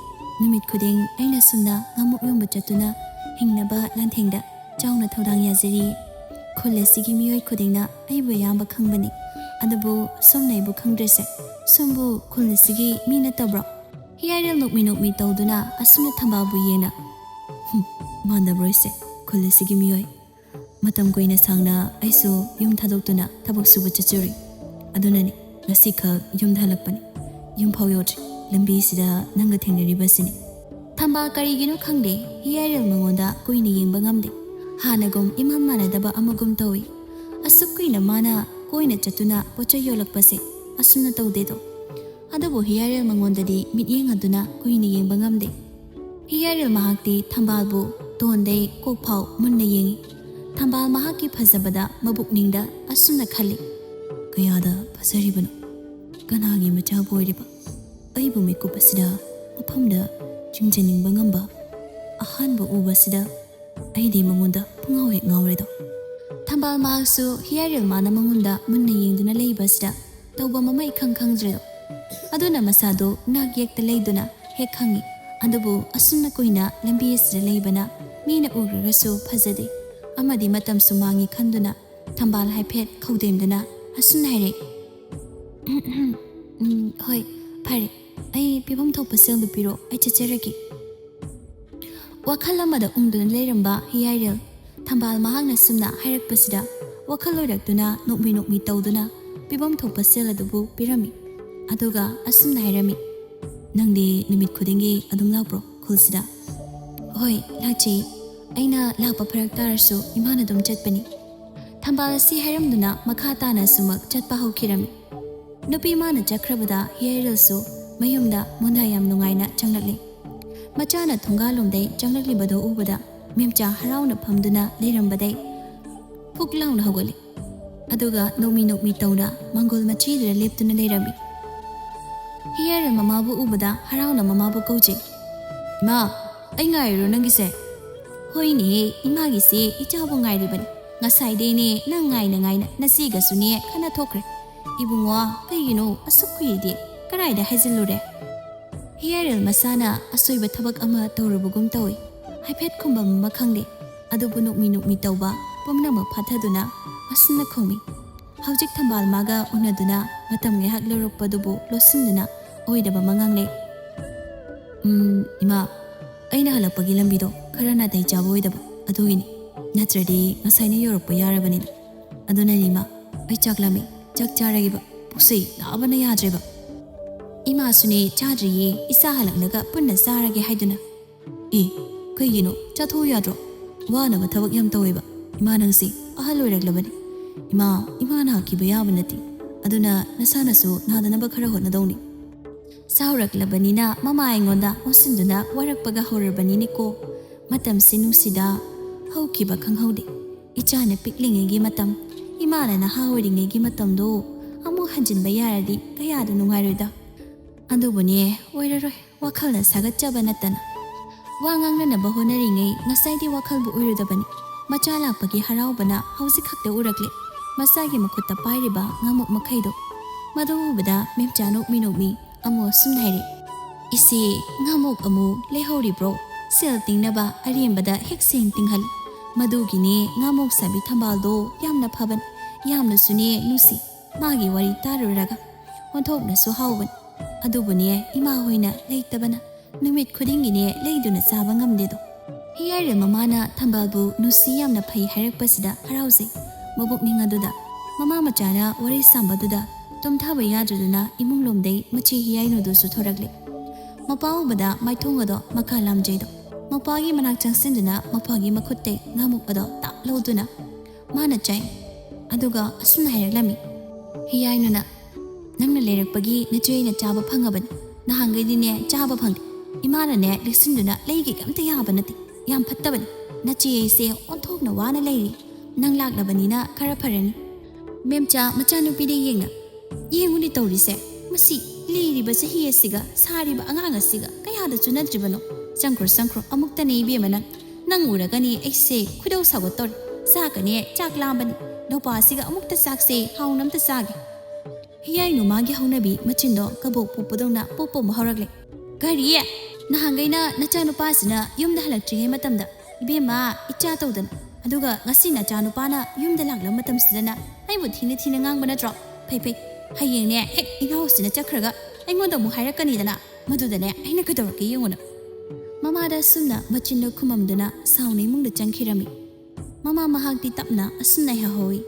ꯅꯨꯃꯤꯠ ꯈꯨꯗꯤꯡ ꯑꯩꯅ ꯁꯨꯝꯅ ꯉꯥꯃꯨꯛ ꯌꯣꯟꯕ ꯆꯠꯇꯨꯅ ꯍꯤꯡꯅꯕ ꯂꯥꯟꯊꯦꯡꯗ ꯆꯥꯎꯅ ꯊꯧꯗꯥꯡ ꯌꯥꯖꯔꯤ꯫ ꯈꯨꯜ ꯑꯁꯤꯒꯤ ꯃꯤꯑꯣꯏ ꯈꯨꯗꯤꯡꯅ ꯑꯩꯕꯨ ꯑꯌꯥꯝꯕ ꯈꯪꯕꯅꯤ꯫ ꯑꯗꯨꯕꯨ ꯁꯣꯝꯅ ꯑꯩꯕꯨ ꯈꯪꯗ꯭ꯔꯤꯁꯦ꯫ ꯁꯣꯝꯕꯨ ꯈꯨꯜ ꯑꯁꯤꯒꯤ ꯃꯤ ꯅꯠꯇꯕ꯭ꯔꯣ?" ꯍꯤꯌꯥꯏꯔꯦꯜ ꯅꯣꯛꯃꯤ ꯅꯣꯛꯃꯤ ꯇꯧꯗꯨꯅ ꯑꯁꯨꯝꯅ ꯊꯝꯕꯥꯜꯕꯨ ꯌꯦꯡꯅ, "ꯍꯨꯝ, ꯃꯥꯟꯗꯕ꯭ꯔꯣ ꯑꯩꯁꯦ ꯈꯨꯜ ꯑꯁꯤꯒꯤ ꯃꯤꯑꯣꯏ? ꯃꯇꯝ ꯀꯨꯏꯅ ꯁꯥꯡꯅ ꯑꯩꯁꯨ ꯌꯨꯝ ꯊꯥꯗꯣꯛꯇꯨꯅ ꯊꯕꯛ ꯁꯨꯕ ꯆꯠꯆꯔꯨꯏ꯫ ꯑꯗꯨꯅꯅꯤ ꯉꯁꯤꯈꯛ ꯌꯨꯝꯗ ꯍꯜꯂꯛꯄꯅꯤ꯫ ꯌꯨꯝ ꯐꯥꯎ ꯌꯧꯗ꯭ꯔꯤ, ꯂꯝꯕꯤꯁꯤꯗ ꯅꯪꯒ ꯊꯦꯡꯅꯔꯤꯕꯁꯤꯅꯤ"꯫ ꯊꯝꯕꯥꯜ ꯀꯔꯤꯒꯤꯅꯣ ꯈꯪꯗꯦ, ꯍꯤꯌꯥꯏꯔꯦꯜ ꯃꯉꯣꯟꯗ ꯀꯨꯏꯅ ꯌꯦꯡꯕ ꯉꯝꯗꯦ꯫ ꯍꯥꯟꯅꯒꯨꯝ ꯏꯃꯥꯟ ꯃꯥꯟꯅꯗꯕ ꯑꯃꯒꯨꯝ ꯇꯧꯏ꯫ ꯑꯁꯨꯛ ꯀꯨꯏꯅ ꯃꯥꯅ ꯀꯣꯏꯅ ꯆꯠꯇꯨꯅ ꯄꯣꯠ ꯆꯩ ꯌꯣꯜꯂꯛꯄꯁꯦ ꯑꯁꯨꯝꯅ ꯇꯧꯗꯦꯗꯣ꯫ ꯑꯗꯨꯕꯨ ꯍꯤꯌꯥꯏꯔꯦꯜ ꯃꯉꯣꯟꯗꯗꯤ ꯃꯤꯠꯌꯦꯡ ꯑꯗꯨꯅ ꯀꯨꯏꯅ ꯌꯦꯡꯕ ꯉꯝꯗꯦ꯫ ꯍꯤꯌꯥꯏꯔꯦꯜ ꯃꯍꯥꯛꯇꯤ ꯊꯝꯕꯥꯜꯕꯨ ꯇꯣꯟꯗꯩ ꯀꯣꯛ ꯐꯥꯎ ꯃꯨꯟꯅ ꯌꯦꯡꯏ꯫ ꯊꯝꯕꯥꯜ ꯃꯍꯥꯛꯀꯤ ꯐꯖꯕꯗ ꯃꯕꯨꯛꯅꯤꯡꯗ ꯑꯁꯨꯝꯅ ꯈꯜꯂꯤ, "ꯀꯌꯥꯗ ꯐꯖꯔꯤꯕꯅꯣ? ꯀꯅꯥꯒꯤ ꯃꯆꯥꯕꯨ ꯑꯣꯏꯔꯤꯕ? ꯑꯩꯕꯨ ꯃꯤꯀꯨꯞ ꯑꯁꯤꯗ ꯃꯐꯝꯗ ꯆꯤꯡꯖꯅꯤꯡꯕ ꯉꯝꯕ ꯑꯍꯥꯟꯕ ꯎꯕꯁꯤꯗ ꯑꯩꯗꯤ ꯃꯉꯣꯟꯗ ꯄꯨꯡꯉꯥꯎ ꯍꯦꯛ ꯉꯥꯎꯔꯦꯗꯣ"꯫ ꯊꯝꯕꯥꯜ ꯃꯍꯥꯛꯁꯨ ꯍꯤꯌꯥꯏꯔꯦꯜ ꯃꯥꯅ ꯃꯉꯣꯟꯗ ꯃꯨꯟꯅ ꯌꯦꯡꯗꯨꯅ ꯂꯩꯕ ꯑꯁꯤꯗ ꯇꯧꯕ ꯑꯃ ꯏꯈꯪ ꯈꯪꯗ꯭ꯔꯦꯗꯣ꯫ ꯑꯗꯨꯅ ꯃꯁꯥꯗꯨ ꯅꯥꯛ ꯌꯦꯛꯇ ꯂꯩꯗꯨꯅ ꯍꯦꯛ ꯈꯪꯏ꯫ ꯑꯗꯨꯕꯨ ꯑꯁꯨꯝꯅ ꯀꯨꯏꯅ ꯂꯝꯕꯤ ꯑꯁꯤꯗ ꯂꯩꯕꯅ ꯃꯤꯅ ꯎꯈ꯭ꯔꯒꯁꯨ ꯐꯖꯗꯦ ꯑꯃꯗꯤ ꯃꯇꯝꯁꯨ ꯃꯥꯡꯏ ꯈꯟꯗꯨꯅ ꯊꯝꯕꯥꯜ ꯍꯥꯏꯐꯦꯠ ꯈꯧꯗꯦꯝꯗꯨꯅ ꯑꯁꯨꯝꯅ ꯍꯥꯏꯔꯛꯏ, "ꯎꯝ, ꯍꯣꯏ, ꯐꯔꯦ꯫ ꯑꯩ ꯄꯤꯐꯝ ꯊꯣꯛꯄ ꯁꯦꯜꯗꯨ ꯄꯤꯔꯣ, ꯑꯩ ꯆꯠꯆꯔꯒꯦ꯫" ꯋꯥꯈꯜ ꯑꯃꯗ ꯎꯪꯗꯨꯅ ꯂꯩꯔꯝꯕ ꯍꯤꯌꯥꯏꯔꯦꯜ ꯊꯝꯕꯥꯜ ꯃꯍꯥꯛꯅ ꯁꯨꯝꯅ ꯍꯥꯏꯔꯛꯄꯁꯤꯗ ꯋꯥꯈꯜ ꯑꯣꯏꯔꯛꯇꯨꯅ ꯅꯣꯛꯃꯤ ꯅꯣꯛꯃꯤ ꯇꯧꯗꯨꯅ ꯄꯤꯐꯝ ꯊꯣꯛꯄ ꯁꯦꯜ ꯑꯗꯨꯕꯨ ꯄꯤꯔꯝꯃꯤ꯫ ꯑꯗꯨꯒ ꯑꯁꯨꯝꯅ ꯍꯥꯏꯔꯝꯃꯤ, "ꯅꯪꯗꯤ ꯅꯨꯃꯤꯠ ꯈꯨꯗꯤꯡꯒꯤ ꯑꯗꯨꯝ ꯂꯥꯛꯄ꯭ꯔꯣ ꯈꯨꯜꯁꯤꯗ?" "ꯍꯣꯏ, ꯂꯥꯛꯆꯩ꯫ ꯑꯩꯅ ꯂꯥꯛꯄ ꯐꯔꯛ ꯇꯥꯔꯁꯨ ꯏꯃꯥꯅ ꯑꯗꯨꯝ ꯆꯠꯄꯅꯤ꯫" ꯊꯝꯕꯥꯜ ꯑꯁꯤ ꯍꯥꯏꯔꯝꯗꯨꯅ ꯃꯈꯥ ꯇꯥꯅ ꯁꯨꯃꯛ ꯆꯠꯄ ꯍꯧꯈꯤꯔꯝꯃꯤ꯫ ꯅꯨꯄꯤ ꯃꯥꯅ ꯆꯠꯈ꯭ꯔꯕꯗ ꯍꯤꯌꯥꯏꯔꯦꯜꯁꯨ ꯃꯌꯨꯝꯗ ꯃꯣꯟꯗꯥ ꯌꯥꯝ ꯅꯨꯡꯉꯥꯏꯅ ꯆꯪꯂꯛꯂꯤ꯫ ꯃꯆꯥꯅ ꯊꯣꯡꯒꯥꯜꯂꯣꯝꯗꯩ ꯆꯪꯂꯛꯂꯤꯕꯗꯨ ꯎꯕꯗ ꯃꯦꯝꯆꯥ ꯍꯔꯥꯎꯅ ꯐꯝꯗꯨꯅ ꯂꯩꯔꯝꯕꯗꯩ ꯐꯨꯛ ꯂꯥꯎꯅ ꯍꯧꯒꯠꯂꯤ꯫ ꯑꯗꯨꯒ ꯅꯣꯛꯃꯤ ꯅꯣꯛꯃꯤ ꯇꯧꯅ ꯃꯪꯒꯣꯜ ꯃꯆꯤꯗꯨꯗ ꯂꯦꯞꯇꯨꯅ ꯂꯩꯔꯝꯃꯤ꯫ ꯍꯤꯌꯥꯏꯔꯦꯜ ꯃꯃꯥꯕꯨ ꯎꯕꯗ ꯍꯔꯥꯎꯅ ꯃꯃꯥꯕꯨ ꯀꯧꯖꯩ꯫ "ꯏꯃꯥ, ꯑꯩ ꯉꯥꯏꯔꯤꯔꯣ ꯅꯪꯒꯤꯁꯦ?" "ꯍꯣꯏꯅꯦꯍꯦ, ꯏꯃꯥꯒꯤꯁꯦ ꯏꯆꯥꯕꯨ ꯉꯥꯏꯔꯤꯕꯅꯤ꯫ ꯉꯁꯥꯏꯗꯩꯅꯦ ꯅꯪ ꯉꯥꯏꯅ ꯉꯥꯏꯅ ꯅꯆꯦꯒꯁꯨꯅꯦ ꯈꯠꯅ ꯊꯣꯛꯈ꯭ꯔꯦ꯫ ꯏꯕꯨꯡꯉꯣ, ꯀꯩꯒꯤꯅꯣ ꯑꯁꯨꯛ ꯀꯨꯏꯔꯤꯗꯤ? ꯀꯔꯥꯏꯗ ꯍꯥꯏꯖꯤꯜꯂꯨꯔꯦ?" ꯍꯤꯌꯥꯏꯔꯦꯜ ꯃꯁꯥꯅ ꯑꯁꯣꯏꯕ ꯊꯕꯛ ꯑꯃ ꯇꯧꯔꯨꯕꯒꯨꯝ ꯇꯧꯏ꯫ ꯍꯥꯏꯐꯦꯠ ꯈꯨꯝꯕꯝ ꯑꯃ ꯈꯪꯗꯦ꯫ ꯑꯗꯨꯕꯨ ꯅꯣꯛꯃꯤ ꯅꯣꯛꯃꯤ ꯇꯧꯕ ꯄꯨꯝꯅꯃꯛ ꯐꯥꯊꯗꯨꯅ ꯑꯁꯨꯝꯅ ꯈꯨꯝꯃꯤ꯫ ꯍꯧꯖꯤꯛ ꯊꯝꯕꯥꯜ ꯃꯥꯒ ꯎꯅꯗꯨꯅ ꯃꯇꯝ ꯉꯥꯏꯍꯥꯛ ꯂꯧꯔꯛꯄꯗꯨꯕꯨ ꯂꯣꯠꯁꯤꯟꯗꯨꯅ ꯑꯣꯏꯗꯕ ꯑꯃ ꯉꯥꯡꯂꯦ꯫ "ꯎꯝ, ꯏꯃꯥ, ꯑꯩꯅ ꯍꯜꯂꯛꯄꯒꯤ ꯂꯝꯕꯤꯗꯣ ꯈꯔ ꯅꯥꯇꯩ ꯆꯥꯕ ꯑꯣꯏꯗꯕ, ꯑꯗꯨꯒꯤꯅꯤ꯫ ꯅꯠꯇ꯭ꯔꯗꯤ ꯉꯁꯥꯏꯅ ꯌꯧꯔꯛꯄ ꯌꯥꯔꯕꯅꯤꯗ꯫ ꯑꯗꯨꯅꯅꯤ ꯏꯃꯥ, ꯑꯩ ꯆꯥꯛ ꯂꯥꯝꯃꯤ, ꯆꯥꯛ ꯆꯥꯔꯒꯦꯕ꯫ ꯄꯨꯛꯁꯦ ꯅꯥꯕꯅ ꯌꯥꯗ꯭ꯔꯦꯕ꯫" ꯏꯃꯥꯁꯨꯅꯦ ꯆꯥꯗ꯭ꯔꯤꯌꯦ, ꯏꯆꯥ ꯍꯜꯂꯛꯂꯒ ꯄꯨꯟꯅ ꯆꯥꯔꯒꯦ ꯍꯥꯏꯗꯨꯅ꯫ "ꯑꯦ, ꯀꯩꯒꯤꯅꯣ? ꯆꯥꯊꯣꯛꯎ ꯌꯥꯗ꯭ꯔꯣ? ꯋꯥꯅꯕ ꯊꯕꯛ ꯌꯥꯝ ꯇꯧꯋꯦꯕ ꯏꯃꯥ ꯅꯪꯁꯦ꯫ ꯑꯍꯜ ꯑꯣꯏꯔꯛꯂꯕꯅꯤ꯫ ꯏꯃꯥ, ꯏꯃꯥ ꯅꯥꯈꯤꯕ ꯌꯥꯕ ꯅꯠꯇꯦ꯫ ꯑꯗꯨꯅ ꯅꯁꯥꯅꯁꯨ ꯅꯥꯗꯅꯕ ꯈꯔ ꯍꯣꯠꯅꯗꯧꯅꯤ꯫" ꯆꯥꯎꯔꯛꯂꯕꯅꯤꯅ ꯃꯃꯥ ꯑꯩꯉꯣꯟꯗ ꯑꯣꯟꯁꯤꯟꯗꯨꯅ ꯋꯥꯔꯛꯄꯒ ꯍꯧꯔꯕꯅꯤꯅꯦꯀꯣ꯫ ꯃꯇꯝꯁꯤ ꯅꯨꯡꯁꯤꯗ, ꯍꯧꯈꯤꯕ ꯈꯪꯍꯧꯗꯦ꯫ ꯏꯆꯥꯅ ꯄꯤꯛꯂꯤꯉꯩꯒꯤ ꯃꯇꯝ, ꯏꯃꯥꯅ ꯅꯍꯥ ꯑꯣꯏꯔꯤꯉꯩꯒꯤ ꯃꯇꯝꯗꯣ ꯑꯃꯨꯛ ꯍꯟꯖꯤꯟꯕ ꯌꯥꯔꯗꯤ ꯀꯌꯥꯗ ꯅꯨꯡꯉꯥꯏꯔꯣꯏꯗ꯫ ꯑꯗꯨꯕꯨꯅꯦ, ꯑꯣꯏꯔꯔꯣꯏ, ꯋꯥꯈꯜꯅ ꯁꯥꯒꯠꯆꯕ ꯅꯠꯇꯅ꯫ ꯋꯥ ꯉꯥꯡꯅꯅꯕ ꯍꯣꯠꯅꯔꯤꯉꯩ ꯉꯁꯥꯏꯗꯤ ꯋꯥꯈꯜꯕꯨ ꯑꯣꯏꯔꯨꯗꯕꯅꯤ꯫ ꯃꯆꯥ ꯂꯥꯛꯄꯒꯤ ꯍꯔꯥꯎꯕꯅ ꯍꯧꯖꯤꯛ ꯈꯛꯇ ꯎꯔꯛꯂꯦ, ꯃꯆꯥꯒꯤ ꯃꯈꯨꯠꯇ ꯄꯥꯏꯔꯤꯕ ꯉꯥꯃꯨꯛ ꯃꯈꯩꯗꯣ꯫ ꯃꯗꯨ ꯎꯕꯗ ꯃꯦꯝꯆꯥ ꯅꯣꯛꯃꯤ ꯅꯣꯛꯃꯤ ꯑꯃꯨꯛ ꯑꯁꯨꯝꯅ ꯍꯥꯏꯔꯛꯏ, "ꯏꯆꯦ, ꯉꯥꯃꯨꯛ ꯑꯃꯨꯛ ꯂꯩꯍꯧꯔꯤꯕ꯭ꯔꯣ? ꯁꯦꯜ ꯇꯤꯡꯅꯕ ꯑꯔꯦꯝꯕꯗ ꯍꯦꯛ ꯁꯦꯟ ꯇꯤꯡꯍꯜꯂꯤ꯫ ꯃꯗꯨꯒꯤꯅꯦ ꯉꯥꯃꯨꯛ ꯁꯥꯕꯤ ꯊꯝꯕꯥꯜꯗꯣ ꯌꯥꯝꯅ ꯐꯕꯅꯤ, ꯌꯥꯝꯅꯁꯨꯅꯦ ꯅꯨꯡꯁꯤ꯫" ꯃꯥꯒꯤ ꯋꯥꯔꯤ ꯇꯥꯔꯨꯔꯒ ꯑꯣꯟꯊꯣꯛꯅꯁꯨ ꯍꯥꯎꯕꯅꯤ꯫ ꯑꯗꯨꯕꯨꯅꯦ, ꯏꯃꯥ ꯍꯣꯏꯅ ꯂꯩꯇꯕꯅ ꯅꯨꯃꯤꯠ ꯈꯨꯗꯤꯡꯒꯤꯅꯦ ꯂꯩꯗꯨꯅ ꯆꯥꯕ ꯉꯝꯗꯦꯗꯣ꯫ ꯍꯤꯌꯥꯏꯔꯦꯜ ꯃꯃꯥꯅ ꯊꯝꯕꯥꯜꯕꯨ ꯅꯨꯡꯁꯤ ꯌꯥꯝꯅ ꯐꯩ ꯍꯥꯏꯔꯛꯄꯁꯤꯗ ꯍꯔꯥꯎꯖꯩ꯫ ꯃꯕꯨꯛꯅꯤꯡ ꯑꯗꯨꯗ ꯃꯃꯥ ꯃꯆꯥꯅ ꯋꯥꯔꯤ ꯁꯥꯝꯕꯗꯨꯗ ꯇꯨꯝꯊꯕ ꯌꯥꯗ꯭ꯔꯗꯨꯅ ꯏꯃꯨꯡ ꯂꯣꯝꯗꯩ ꯃꯆꯦ ꯍꯤꯌꯥꯏꯅꯨꯗꯨꯁꯨ ꯊꯣꯔꯛꯂꯦ꯫ ꯃꯄꯥ ꯎꯕꯗ ꯃꯥꯏꯊꯣꯡ ꯑꯗꯣ ꯃꯈꯥ ꯂꯥꯝꯖꯩꯗꯣ꯫ ꯃꯄꯥꯒꯤ ꯃꯅꯥꯛ ꯆꯪꯁꯤꯟꯗꯨꯅ ꯃꯄꯥꯒꯤ ꯃꯈꯨꯠꯇꯩ ꯉꯥꯃꯨꯛ ꯑꯗꯣ ꯇꯥꯞ ꯂꯧꯗꯨꯅ ꯃꯥꯅ ꯆꯥꯏ꯫ ꯑꯗꯨꯒ ꯑꯁꯨꯝꯅ ꯍꯥꯏꯔꯛꯂꯝꯃꯤ, ꯍꯤꯌꯥꯏꯅꯨꯅ, "ꯅꯪꯅ ꯂꯩꯔꯛꯄꯒꯤ ꯅꯆꯦ ꯑꯩꯅ ꯆꯥꯕ ꯐꯪꯉꯕꯅꯤ꯫ ꯅꯍꯥꯟꯈꯩꯗꯤꯅꯦ ꯆꯥꯕ ꯐꯪꯗꯦ꯫ ꯏꯃꯥꯅꯅꯦ ꯂꯤꯛꯁꯤꯟꯗꯨꯅ ꯂꯩꯒꯦꯒ ꯑꯝꯇ ꯌꯥꯕ ꯅꯠꯇꯦ꯫ ꯌꯥꯝ ꯐꯠꯇꯕꯅꯤ꯫ ꯅꯆꯦ ꯑꯩꯁꯦ ꯑꯣꯟꯊꯣꯛꯅ ꯋꯥꯅ ꯂꯩꯔꯤ꯫ ꯅꯪ ꯂꯥꯛꯂꯕꯅꯤꯅ ꯈꯔ ꯐꯔꯅꯤ꯫" ꯃꯦꯝꯆꯥ ꯃꯆꯥꯅꯨꯄꯤꯗ ꯌꯦꯡꯅ, "ꯌꯦꯡꯉꯨꯅꯦ ꯇꯧꯔꯤꯁꯦ꯫ ꯃꯁꯤ ꯂꯤꯔꯤꯕ ꯆꯍꯤ ꯑꯁꯤꯒ ꯁꯥꯔꯤꯕ ꯑꯉꯥꯡ ꯑꯁꯤꯒ ꯀꯌꯥꯗ ꯆꯨꯅꯗ꯭ꯔꯤꯕꯅꯣ? ꯆꯪꯈ꯭ꯔꯣ, ꯆꯪꯈ꯭ꯔꯣ, ꯑꯃꯨꯛꯇꯅꯦ ꯏꯕꯦꯝꯃ ꯅꯪ꯫ ꯅꯪ ꯎꯔꯒꯅꯦ ꯑꯩꯁꯦ ꯈꯣꯏꯗꯧ ꯁꯥꯎꯒꯠꯇꯧꯔꯦ꯫ ꯆꯥꯛꯀꯅꯦ ꯆꯥꯛ ꯂꯥꯝꯕꯅꯤ꯫ ꯅꯨꯄꯥꯁꯤꯒ ꯑꯃꯨꯛꯇ ꯆꯥꯛꯁꯦ ꯍꯥꯎꯅ ꯑꯝꯇ ꯆꯥꯒꯦ꯫" ꯍꯤꯌꯥꯏꯅꯨ ꯃꯥꯒꯤ ꯍꯧꯅꯕꯤ ꯃꯆꯤꯟꯗꯣ ꯀꯕꯣꯛ ꯄꯣꯞꯄꯗꯧꯅ ꯄꯣꯞ ꯄꯣꯝꯕ ꯍꯧꯔꯛꯂꯦ꯫ "ꯀꯔꯤ? ꯅꯍꯥꯟꯈꯩꯅ ꯅꯆꯥꯅꯨꯄꯥꯁꯤꯅ ꯌꯨꯝꯗ ꯍꯜꯂꯛꯇ꯭ꯔꯤꯉꯩ ꯃꯇꯝꯗ ꯏꯕꯦꯝꯃ, ꯏꯆꯥ ꯇꯧꯗꯅ, ꯑꯗꯨꯒ ꯉꯁꯤ ꯅꯆꯥꯅꯨꯄꯥꯅ ꯌꯨꯝꯗ ꯂꯥꯛꯂꯕ ꯃꯇꯝꯁꯤꯗꯅ ꯑꯩꯕꯨ ꯊꯤꯅ ꯊꯤꯅ ꯉꯥꯡꯕ ꯅꯠꯇ꯭ꯔꯣ? ꯐꯩ ꯐꯩ, ꯍꯌꯦꯡꯅꯦ ꯍꯦꯛ ꯏꯅꯥꯎꯁꯤꯅ ꯆꯠꯈ꯭ꯔꯒ ꯑꯩꯉꯣꯟꯗ ꯑꯃꯨꯛ ꯍꯥꯏꯔꯛꯀꯅꯤꯗꯅ, ꯃꯗꯨꯗꯅꯦ ꯑꯩꯅ ꯀꯩꯗꯧꯔꯛꯀꯦ ꯌꯦꯡꯉꯨꯅ꯫" ꯃꯃꯥꯗ ꯑꯁꯨꯝꯅ ꯃꯆꯤꯟꯗꯣ ꯈꯨꯃꯝꯗꯨꯅ ꯁꯥꯎꯅ ꯏꯃꯨꯡꯗ ꯆꯪꯈꯤꯔꯝꯃꯤ꯫ ꯃꯃꯥ ꯃꯍꯥꯛꯇꯤ ꯇꯞꯅ ꯑꯁꯨꯝꯅ ꯍꯥꯏꯍꯧꯏ,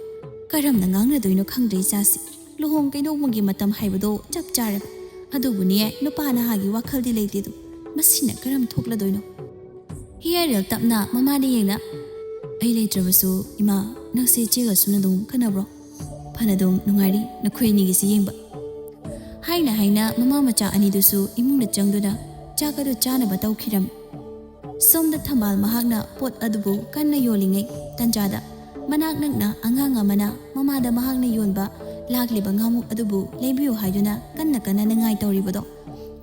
"ꯀꯔꯝꯅ ꯉꯥꯡꯅꯗꯣꯏꯅꯣ ꯈꯪꯗ꯭ꯔꯦ ꯏꯆꯥꯁꯤ꯫ ꯂꯨꯍꯣꯡ ꯀꯩꯗꯣꯡꯕꯒꯤ ꯃꯇꯝ ꯍꯥꯏꯕꯗꯣ ꯆꯞ ꯆꯥꯔꯦ꯫ ꯑꯗꯨꯕꯨꯅꯦ, ꯅꯨꯄꯥ ꯅꯍꯥꯒꯤ ꯋꯥꯈꯜꯗꯤ ꯂꯩꯇꯦꯗꯣ꯫ ꯃꯁꯤꯅ ꯀꯔꯝ ꯊꯣꯛꯂꯗꯣꯏꯅꯣ?" ꯍꯤꯌꯥꯏꯔꯦꯜ ꯇꯞꯅ ꯃꯃꯥꯗ ꯌꯦꯡꯅ, "ꯑꯩ ꯂꯩꯇ꯭ꯔꯕꯁꯨ ꯏꯃꯥ, ꯅꯪꯁꯦ ꯏꯆꯦꯒ ꯑꯁꯨꯝꯅ ꯑꯗꯨꯝ ꯈꯟꯅꯕ꯭ꯔꯣ? ꯐꯅ ꯑꯗꯨꯝ ꯅꯨꯡꯉꯥꯏꯔꯤ ꯅꯈꯣꯏ ꯑꯅꯤꯒꯤꯁꯤ ꯌꯦꯡꯕ꯫" ꯍꯥꯏꯅ ꯍꯥꯏꯅ ꯃꯃꯥ ꯃꯆꯥ ꯑꯅꯤꯗꯨꯁꯨ ꯏꯃꯨꯡꯗ ꯆꯪꯗꯨꯅ ꯆꯥꯛ ꯑꯗꯨ ꯆꯥꯅꯕ ꯇꯧꯈꯤꯔꯝꯃꯤ꯫ ꯁꯣꯝꯗ ꯊꯝꯕꯥꯜ ꯃꯍꯥꯛꯅ ꯄꯣꯠ ꯑꯗꯨꯕꯨ ꯀꯟꯅ ꯌꯣꯜꯂꯤꯉꯩ ꯇꯟꯖꯥꯗ ꯃꯅꯥꯛ ꯅꯛꯅ ꯑꯉꯥꯡ ꯑꯃꯅ ꯃꯃꯥꯗ ꯃꯍꯥꯛꯅ ꯌꯣꯟꯕ ꯂꯥꯛꯂꯤꯕ ꯉꯥꯃꯨꯛ ꯑꯗꯨꯕꯨ ꯂꯩꯕꯤꯌꯨ ꯍꯥꯏꯗꯨꯅ ꯀꯟꯅ ꯀꯟꯅ ꯅꯤꯡꯉꯥꯏ ꯇꯧꯔꯤꯕꯗꯣ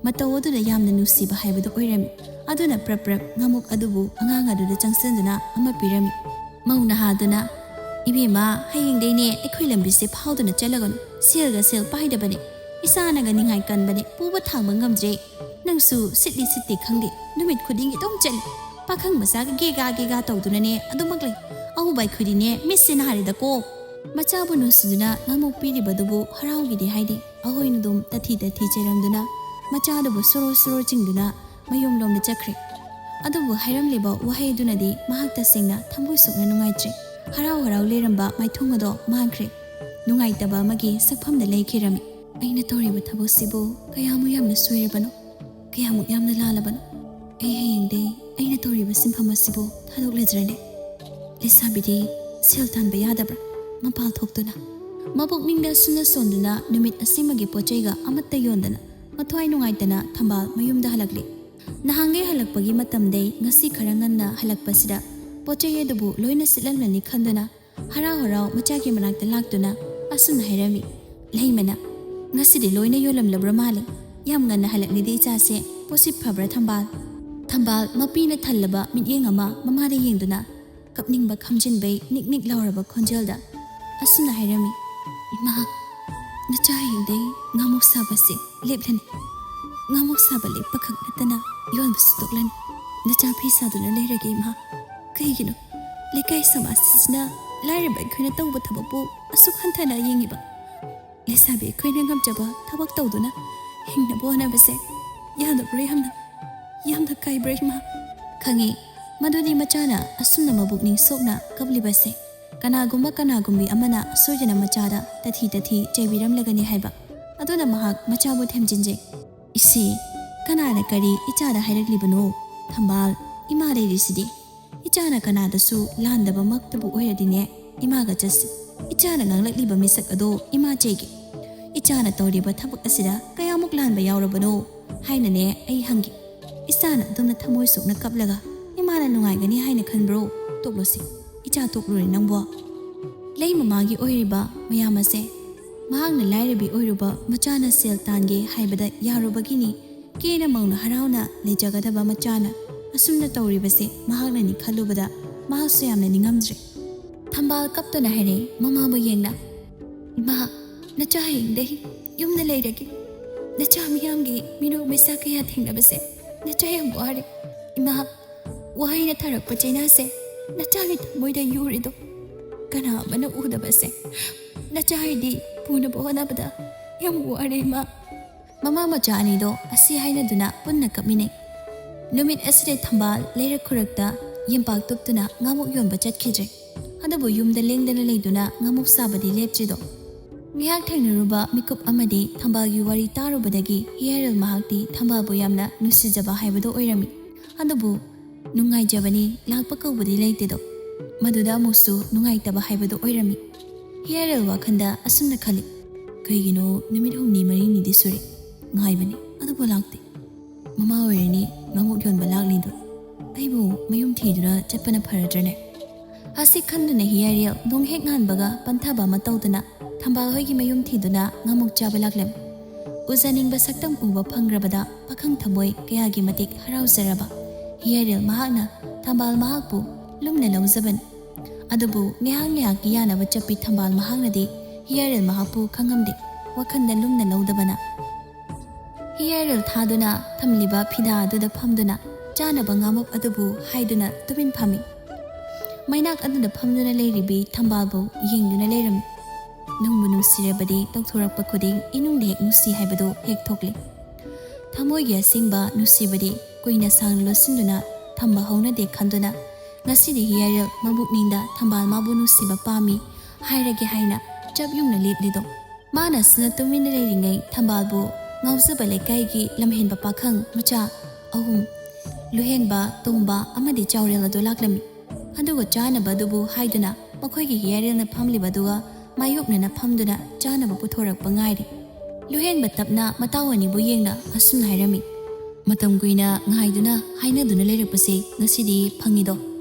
ꯃꯇꯧ ꯑꯗꯨꯗ ꯌꯥꯝꯅ ꯅꯨꯡꯁꯤꯕ ꯍꯥꯏꯕꯗꯨ ꯑꯣꯏꯔꯝꯃꯤ꯫ ꯑꯗꯨꯅ ꯄ꯭ꯔꯞ ꯄ꯭ꯔꯞ ꯉꯥꯃꯨꯛ ꯑꯗꯨꯕꯨ ꯑꯉꯥꯡ ꯑꯗꯨꯗ ꯆꯪꯁꯤꯟꯗꯨꯅ ꯑꯃ ꯄꯤꯔꯝꯃꯤ꯫ ꯃꯧ ꯅꯍꯥꯗꯨꯅ, "ꯏꯕꯦꯝꯃ, ꯍꯌꯦꯡꯗꯩꯅꯦ ꯑꯩꯈꯣꯏ ꯂꯝꯕꯤꯁꯦ ꯐꯥꯎꯗꯨꯅ ꯆꯠꯂꯒꯅꯨ꯫ ꯁꯦꯜꯒ ꯁꯦꯜ ꯄꯥꯏꯗꯕꯅꯦ꯫ ꯏꯆꯥꯅꯒ ꯅꯤꯡꯉꯥꯏ ꯀꯟꯕꯅꯦ꯫ ꯄꯨꯕ ꯊꯥꯡꯕ ꯉꯝꯗ꯭ꯔꯦ꯫ ꯅꯪꯁꯨ ꯁꯤꯠꯂꯤ ꯁꯤꯠꯇꯦ ꯈꯪꯗꯦ꯫ ꯅꯨꯃꯤꯠ ꯈꯨꯗꯤꯡꯒꯤ ꯑꯗꯨꯝ ꯆꯠꯂꯤ꯫ ꯄꯥꯈꯪ ꯃꯆꯥꯒ ꯒꯦꯒꯥ ꯒꯦꯒꯥ ꯇꯧꯗꯨꯅꯅꯦ ꯑꯗꯨꯃꯛ ꯂꯩ꯫ ꯑꯍꯨꯕ ꯑꯩꯈꯣꯏꯗꯤꯅꯦ ꯃꯤꯠꯁꯦ ꯅꯥꯔꯦꯗꯀꯣ꯫" ꯃꯆꯥꯕꯨ ꯅꯨꯡꯁꯤꯗꯨꯅ ꯉꯥꯃꯨꯛ ꯄꯤꯔꯤꯕꯗꯨꯕꯨ ꯍꯔꯥꯎꯒꯤꯗꯤ ꯍꯥꯏꯗꯦ꯫ ꯑꯍꯣꯏꯅꯗꯨꯝ ꯇꯊꯤ ꯇꯊꯤ ꯆꯩꯔꯝꯗꯨꯅ ꯃꯆꯥꯗꯨꯕꯨ ꯁꯣꯔꯣ ꯁꯣꯔꯣ ꯆꯤꯡꯗꯨꯅ ꯃꯌꯨꯝꯂꯣꯝꯗ ꯆꯠꯈ꯭ꯔꯦ꯫ ꯑꯗꯨꯕꯨ ꯍꯥꯏꯔꯝꯂꯤꯕ ꯋꯥꯍꯩꯗꯨꯅꯗꯤ ꯃꯍꯥꯛ ꯇꯁꯦꯡꯅ ꯊꯃꯣꯏ ꯁꯣꯛꯅ ꯅꯨꯡꯉꯥꯏꯇ꯭ꯔꯦ꯫ ꯍꯔꯥꯎ ꯍꯔꯥꯎ ꯂꯩꯔꯝꯕ ꯃꯥꯏꯊꯣꯡ ꯑꯗꯣ ꯃꯥꯡꯈ꯭ꯔꯦ꯫ ꯅꯨꯡꯉꯥꯏꯇꯕ ꯑꯃꯒꯤ ꯁꯛꯐꯝꯗ ꯂꯩꯈꯤꯔꯝꯃꯤ꯫ "ꯑꯩꯅ ꯇꯧꯔꯤꯕ ꯊꯕꯛꯁꯤꯕꯨ ꯀꯌꯥꯃꯨꯛ ꯌꯥꯝꯅ ꯁꯣꯏꯔꯕꯅꯣ? ꯀꯌꯥꯃꯨꯛ ꯌꯥꯝꯅ ꯂꯥꯜꯂꯕꯅꯣ? ꯑꯩ ꯍꯌꯦꯡꯗꯩ ꯑꯩꯅ ꯇꯧꯔꯤꯕ ꯁꯤꯟꯐꯝ ꯑꯁꯤꯕꯨ ꯊꯥꯗꯣꯛꯂꯗ꯭ꯔꯅꯦ? ꯂꯩꯁꯥꯕꯤꯗꯤ ꯁꯦꯜ ꯇꯥꯟꯕ ꯌꯥꯗꯕ꯭ꯔꯥ? ꯃꯄꯥꯜ ꯊꯣꯛꯇꯨꯅ?" ꯃꯄꯨꯛꯅꯤꯡꯗ ꯁꯨꯝꯅ ꯁꯣꯟꯗꯨꯅ ꯅꯨꯃꯤꯠ ꯑꯁꯤꯃꯒꯤ ꯄꯣꯠ ꯆꯩꯒ ꯑꯃꯠꯇ ꯌꯣꯟꯗꯅ ꯃꯊ꯭ꯋꯥꯏ ꯅꯨꯡꯉꯥꯏꯇꯅ ꯊꯝꯕꯥꯜ ꯃꯌꯨꯝꯗ ꯍꯜꯂꯛꯂꯦ꯫ ꯅꯍꯥꯟꯒꯩ ꯍꯜꯂꯛꯄꯒꯤ ꯃꯇꯝꯗꯩ ꯉꯁꯤ ꯈꯔ ꯉꯟꯅ ꯍꯜꯂꯛꯄꯁꯤꯗ ꯄꯣꯠ ꯆꯩ ꯑꯗꯨꯕꯨ ꯂꯣꯏꯅ ꯁꯤꯠꯂꯝꯂꯅꯤ ꯈꯟꯗꯨꯅ ꯍꯔꯥꯎ ꯍꯔꯥꯎ ꯃꯆꯥꯒꯤ ꯃꯅꯥꯛꯇ ꯂꯥꯛꯇꯨꯅ ꯑꯁꯨꯝꯅ ꯍꯥꯏꯔꯝꯃꯤ, "ꯂꯩꯃꯅ, ꯉꯁꯤꯗꯤ ꯂꯣꯏꯅ ꯌꯣꯜꯂꯝꯂꯕ꯭ꯔ ꯃꯥꯜꯂꯦ? ꯌꯥꯝ ꯉꯟꯅ ꯍꯜꯂꯛꯂꯤꯗꯤ ꯏꯆꯥꯁꯦ꯫ ꯄꯣꯠꯁꯤꯠ ꯐꯕ꯭ꯔꯥ ꯊꯝꯕꯥꯜ?" ꯊꯝꯕꯥꯜ ꯃꯄꯤꯅ ꯊꯜꯂꯕ ꯃꯤꯠꯌꯦꯡ ꯑꯃ ꯃꯃꯥꯗ ꯌꯦꯡꯗꯨꯅ ꯀꯞꯅꯤꯡꯕ ꯈꯝꯖꯤꯟꯕꯩ ꯅꯤꯛ ꯅꯤꯛ ꯂꯥꯎꯔꯕ ꯈꯣꯟꯖꯦꯜꯗ ꯑꯁꯨꯝꯅ ꯍꯥꯏꯔꯝꯃꯤ, "ꯏꯃꯥ, ꯅꯆꯥ ꯍꯌꯦꯡꯗꯩ ꯉꯥꯃꯨꯛ ꯁꯥꯕꯁꯦ ꯂꯦꯞꯂꯅꯤ꯫ ꯉꯥꯃꯨꯛ ꯁꯥꯕ ꯂꯦꯞꯄꯈꯛ ꯅꯠꯇꯅ ꯌꯣꯟꯕꯁꯨ ꯇꯣꯛꯂꯅꯤ꯫ ꯅꯆꯥ ꯐꯤ ꯁꯥꯗꯨꯅ ꯂꯩꯔꯒꯦ ꯏꯃꯥ꯫ ꯀꯩꯒꯤꯅꯣ ꯂꯩꯀꯥꯏ ꯁꯃꯥꯖꯁꯤꯅ ꯂꯥꯏꯔꯕ ꯑꯩꯈꯣꯏꯅ ꯇꯧꯕ ꯊꯕꯛꯄꯨ ꯑꯁꯨꯛ ꯍꯟꯊꯅ ꯌꯦꯡꯉꯤꯕ? ꯂꯩꯁꯥꯕꯤ ꯑꯩꯈꯣꯏꯅ ꯉꯝꯖꯕ ꯊꯕꯛ ꯇꯧꯗꯨꯅ ꯍꯤꯡꯅꯕ ꯍꯣꯠꯅꯕꯁꯦ ꯌꯥꯗꯕ꯭ꯔꯥ ꯌꯥꯝꯅ? ꯌꯥꯝꯅ ꯀꯥꯏꯕ꯭ꯔꯥ ꯏꯃꯥ?" ꯈꯪꯉꯤ, ꯃꯗꯨꯗꯤ ꯃꯆꯥꯅ ꯑꯁꯨꯝꯅ ꯃꯕꯨꯛꯅꯤꯡ ꯁꯣꯛꯅ ꯀꯞꯂꯤꯕꯁꯦ ꯀꯅꯥꯒꯨꯝꯕ ꯀꯅꯥꯒꯨꯝꯕꯤ ꯑꯃꯅ ꯁꯣꯏꯗꯅ ꯃꯆꯥꯗ ꯇꯊꯤ ꯇꯊꯤ ꯆꯩꯕꯤꯔꯝꯂꯒꯅꯤ ꯍꯥꯏꯕ꯫ ꯑꯗꯨꯅ ꯃꯍꯥꯛ ꯃꯆꯥꯕꯨ ꯊꯦꯝꯖꯤꯟꯖꯩ꯫ "ꯏꯆꯦ, ꯀꯅꯥꯅ ꯀꯔꯤ ꯏꯆꯥꯗ ꯍꯥꯏꯔꯛꯂꯤꯕꯅꯣ? ꯊꯝꯕꯥꯜ, ꯏꯃꯥ ꯂꯩꯔꯤꯁꯤꯗꯤ꯫ ꯏꯆꯥꯅ ꯀꯅꯥꯗꯁꯨ ꯂꯥꯟꯗꯕꯃꯛꯇꯕꯨ ꯑꯣꯏꯔꯗꯤꯅꯦ, ꯏꯃꯥꯒ ꯆꯠꯁꯤ꯫ ꯏꯆꯥꯅ ꯉꯥꯡꯂꯛꯂꯤꯕ ꯃꯤꯁꯛ ꯑꯗꯣ ꯏꯃꯥ ꯆꯩꯒꯦ꯫ ꯏꯆꯥꯅ ꯇꯧꯔꯤꯕ ꯊꯕꯛ ꯑꯁꯤꯗ ꯀꯌꯥꯃꯨꯛ ꯂꯥꯟꯕ ꯌꯥꯎꯔꯕꯅꯣ ꯍꯥꯏꯅꯅꯦ ꯑꯩ ꯍꯪꯒꯦ꯫ ꯏꯆꯥꯅ ꯑꯗꯨꯝꯅ ꯊꯃꯣꯏ ꯁꯣꯛꯅ ꯀꯞꯂꯒ ꯏꯃꯥꯅ ꯅꯨꯡꯉꯥꯏꯒꯅꯤ ꯍꯥꯏꯅ ꯈꯟꯕ꯭ꯔꯣ? ꯇꯣꯛꯂꯣꯁꯤ, ꯏꯆꯥ ꯇꯣꯛꯂꯨꯔꯦ ꯅꯪꯕꯣ꯫" ꯂꯩ ꯃꯃꯥꯒꯤ ꯑꯣꯏꯔꯤꯕ ꯃꯌꯥꯝ ꯑꯁꯦ ꯃꯍꯥꯛꯅ ꯂꯥꯏꯔꯕꯤ ꯑꯣꯏꯔꯨꯕ ꯃꯆꯥꯅ ꯁꯦꯜ ꯇꯥꯟꯒꯦ ꯍꯥꯏꯕꯗ ꯌꯥꯔꯨꯕꯒꯤꯅꯤ꯫ ꯀꯦꯅ ꯃꯧꯅ ꯍꯔꯥꯎꯅ ꯂꯩꯖꯒꯗꯕ ꯃꯆꯥꯅ ꯑꯁꯨꯝꯅ ꯇꯧꯔꯤꯕꯁꯦ ꯃꯍꯥꯛꯅꯅꯤ ꯈꯜꯂꯨꯕꯗ ꯃꯍꯥꯛꯁꯨ ꯌꯥꯝꯅ ꯅꯤꯡꯉꯝꯗ꯭ꯔꯦ꯫ ꯊꯝꯕꯥꯜ ꯀꯞꯇꯨꯅ ꯍꯥꯏꯔꯛꯏ ꯃꯃꯥꯕꯨ ꯌꯦꯡꯅ, "ꯏꯃꯥ, ꯅꯆꯥ ꯍꯌꯦꯡꯗꯒꯤ ꯌꯨꯝꯗ ꯂꯩꯔꯒꯦ꯫ ꯅꯆꯥ ꯃꯤꯌꯥꯝꯒꯤ ꯃꯤꯅꯣꯛ ꯃꯩꯁꯥ ꯀꯌꯥ ꯊꯦꯡꯅꯕꯁꯦ ꯅꯆꯥ ꯌꯥꯝ ꯋꯥꯔꯦ꯫ ꯏꯃꯥ, ꯋꯥꯍꯩꯅ ꯊꯥꯔꯛꯄ ꯆꯩꯅꯥꯁꯦ ꯅꯆꯥꯒꯤ ꯊꯃꯣꯏꯗ ꯌꯨꯔꯤꯗꯣ ꯀꯅꯥ ꯑꯃꯅ ꯎꯗꯕꯁꯦ꯫ ꯅꯆꯥ ꯍꯥꯏꯗꯤ ꯄꯨꯅꯕ ꯍꯣꯠꯅꯕꯗ ꯌꯥꯝ ꯋꯥꯔꯦ, ꯏꯃꯥ꯫ ꯃꯃꯥ ꯃꯆꯥ ꯑꯅꯤꯗꯣ ꯑꯁꯤ ꯍꯥꯏꯅꯗꯨꯅ ꯄꯨꯟꯅ ꯀꯞꯃꯤꯟꯅꯩ꯫ ꯅꯨꯃꯤꯠ ꯑꯁꯤꯗ ꯊꯝꯕꯥꯜ ꯂꯩꯔꯛ ꯈꯨꯔꯛꯇ ꯌꯦꯝꯄꯥꯛ ꯇꯨꯞꯇꯨꯅ ꯉꯥꯃꯨꯛ ꯌꯣꯟꯕ ꯆꯠꯈꯤꯗ꯭ꯔꯦ꯫ ꯑꯗꯨꯕꯨ ꯌꯨꯝꯗ ꯂꯦꯡꯗꯅ ꯂꯩꯗꯨꯅ ꯉꯥꯃꯨꯛ ꯆꯥꯕꯗꯤ ꯂꯦꯞꯇ꯭ꯔꯤꯗꯣ꯫ ꯉꯥꯏꯍꯥꯛ ꯊꯦꯡꯅꯔꯨꯕ ꯃꯤꯀꯨꯞ ꯑꯃꯗꯤ ꯊꯝꯕꯥꯜꯒꯤ ꯋꯥꯔꯤ ꯇꯥꯔꯨꯕꯗꯒꯤ ꯍꯤꯌꯥꯔꯦꯜ ꯃꯍꯥꯛꯇꯤ ꯊꯝꯕꯥꯜꯕꯨ ꯌꯥꯝꯅ ꯅꯨꯡꯁꯤꯖꯕ ꯍꯥꯏꯕꯗꯨ ꯑꯣꯏꯔꯝꯃꯤ꯫ ꯑꯗꯨꯕꯨ ꯅꯨꯡꯉꯥꯏꯖꯕꯅꯤ, ꯂꯥꯛꯄ ꯀꯧꯕꯗꯤ ꯂꯩꯇꯦꯗꯣ꯫ ꯃꯗꯨꯗ ꯑꯃꯨꯛꯁꯨ ꯅꯨꯡꯉꯥꯏꯇꯕ ꯍꯥꯏꯕꯗꯨ ꯑꯣꯏꯔꯝꯃꯤ꯫ ꯍꯤꯌꯥꯔꯦꯜ ꯋꯥꯈꯜꯗ ꯑꯁꯨꯝꯅ ꯈꯜꯂꯤ, "ꯀꯩꯒꯤꯅꯣ ꯅꯨꯃꯤꯠ ꯍꯨꯝꯅꯤ ꯃꯔꯤꯅꯤꯗꯤ ꯁꯨꯔꯦ ꯉꯥꯏꯕꯅꯤ, ꯑꯗꯨꯕꯨ ꯂꯥꯛꯇꯦ꯫ ꯃꯃꯥ ꯑꯣꯏꯔꯅꯤ ꯉꯥꯃꯨꯛ ꯌꯣꯟꯕ ꯂꯥꯛꯂꯤꯗꯣ꯫ ꯑꯩꯕꯨ ꯃꯌꯨꯝ ꯊꯤꯗꯨꯅ ꯆꯠꯄꯅ ꯐꯔꯗ꯭ꯔꯅꯦ?" ꯑꯁꯤ ꯈꯟꯗꯨꯅ ꯍꯤꯌꯥꯔꯦꯜ ꯅꯣꯡ ꯍꯦꯛ ꯉꯥꯟꯕꯒ ꯄꯟꯊꯕ ꯑꯃ ꯇꯧꯗꯨꯅ ꯊꯝꯕꯥꯜ ꯍꯣꯏꯒꯤ ꯃꯌꯨꯝ ꯊꯤꯗꯨꯅ ꯉꯥꯃꯨꯛ ꯆꯥꯕ ꯂꯥꯛꯂꯝꯃꯤ꯫ ꯎꯖꯅꯤꯡꯕ ꯁꯛꯇꯝ ꯎꯕ ꯐꯪꯈ꯭ꯔꯕꯗ ꯄꯥꯈꯪ ꯊꯃꯣꯏ ꯀꯌꯥꯒꯤ ꯃꯇꯤꯛ ꯍꯔꯥꯎꯖꯔꯕ ꯍꯤꯌꯥꯔꯦꯜ ꯃꯍꯥꯛꯅ ꯊꯝꯕꯥꯜ ꯃꯍꯥꯛꯄꯨ ꯂꯨꯝꯅ ꯂꯧꯖꯕꯅꯤ꯫ ꯑꯗꯨꯕꯨ ꯉꯥꯏꯍꯥꯛ ꯉꯥꯏꯍꯥꯛꯀꯤ ꯌꯥꯅꯕ ꯆꯠꯄꯤ ꯊꯝꯕꯥꯜ ꯃꯍꯥꯛꯅꯗꯤ ꯍꯤꯌꯥꯔꯦꯜ ꯃꯍꯥꯛꯄꯨ ꯈꯪꯉꯝꯗꯦ꯫ ꯋꯥꯈꯜꯗ ꯂꯨꯝꯅ ꯂꯧꯗꯕꯅ ꯍꯤꯌꯥꯔꯦꯜ ꯊꯥꯗꯨꯅ ꯊꯝꯂꯤꯕ ꯐꯤꯗꯥ ꯑꯗꯨꯗ ꯐꯝꯗꯨꯅ ꯆꯥꯅꯕ ꯉꯥꯃꯨꯛ ꯑꯗꯨꯕꯨ ꯍꯥꯏꯗꯨꯅ ꯇꯨꯃꯤꯟ ꯐꯝꯃꯤ꯫ ꯃꯩꯅꯥꯛ ꯑꯗꯨꯗ ꯐꯝꯗꯨꯅ ꯂꯩꯔꯤꯕꯤ ꯊꯝꯕꯥꯜꯕꯨ ꯌꯦꯡꯗꯨꯅ ꯂꯩꯔꯝꯃꯤ꯫ ꯅꯨꯡꯕꯨ ꯅꯨꯡꯁꯤꯔꯕꯗꯤ ꯇꯧꯊꯣꯔꯛꯄ ꯈꯨꯗꯤꯡ ꯏꯅꯨꯡꯗ ꯍꯦꯛ ꯅꯨꯡꯁꯤ ꯍꯥꯏꯕꯗꯨ ꯍꯦꯛ ꯊꯣꯛꯂꯤ꯫ ꯊꯃꯣꯏꯒꯤ ꯑꯁꯦꯡꯕ ꯅꯨꯡꯁꯤꯕꯗꯤ ꯀꯨꯏꯅ ꯁꯥꯡꯅ ꯂꯣꯠꯁꯤꯟꯗꯨꯅ ꯊꯝꯕ ꯍꯧꯅꯗꯦ ꯈꯟꯗꯨꯅ ꯉꯁꯤꯗꯤ ꯍꯤꯌꯥꯔꯦꯜ ꯃꯕꯨꯛꯅꯤꯡꯗ ꯊꯝꯕꯥꯜ ꯃꯥꯕꯨ ꯅꯨꯡꯁꯤꯕ ꯄꯥꯝꯃꯤ ꯍꯥꯏꯔꯒꯦ ꯍꯥꯏꯅ ꯆꯞ ꯌꯨꯡꯅ ꯂꯦꯞꯂꯤꯗꯣ꯫ ꯃꯥꯅ ꯑꯁꯨꯝꯅ ꯇꯨꯃꯤꯟꯅ ꯂꯩꯔꯤꯉꯩ ꯊꯝꯕꯥꯜꯕꯨ ꯉꯥꯎꯖꯕ ꯂꯩꯀꯥꯏꯒꯤ ꯂꯝꯍꯦꯟꯕ ꯄꯥꯈꯪ ꯃꯆꯥ ꯑꯍꯨꯝ, ꯂꯨꯍꯦꯟꯕ, ꯇꯣꯝꯕ ꯑꯃꯗꯤ ꯆꯥꯎꯔꯦꯜ ꯑꯗꯨ ꯂꯥꯛꯂꯝꯃꯤ꯫ ꯑꯗꯨꯒ ꯆꯥꯅꯕ ꯑꯗꯨꯕꯨ ꯍꯥꯏꯗꯨꯅ ꯃꯈꯣꯏꯒꯤ ꯍꯤꯌꯥꯔꯦꯜꯅ ꯐꯝꯂꯤꯕ ꯑꯗꯨꯒ ꯃꯥꯌꯣꯛꯅꯅ ꯐꯝꯗꯨꯅ ꯆꯥꯅꯕ ꯄꯨꯊꯣꯔꯛꯄ ꯉꯥꯏꯔꯤ꯫ ꯂꯨꯍꯦꯟꯕ ꯇꯞꯅ ꯃꯇꯥꯎ ꯑꯅꯤꯕꯨ ꯌꯦꯡꯅ ꯑꯁꯨꯝꯅ ꯍꯥꯏꯔꯝꯃꯤ, "ꯃꯇꯝ ꯀꯨꯏꯅ ꯉꯥꯏꯗꯨꯅ ꯍꯥꯏꯅꯗꯨꯅ ꯂꯩꯔꯛꯄꯁꯦ ꯉꯁꯤꯗꯤ ꯐꯪꯉꯤꯗꯣ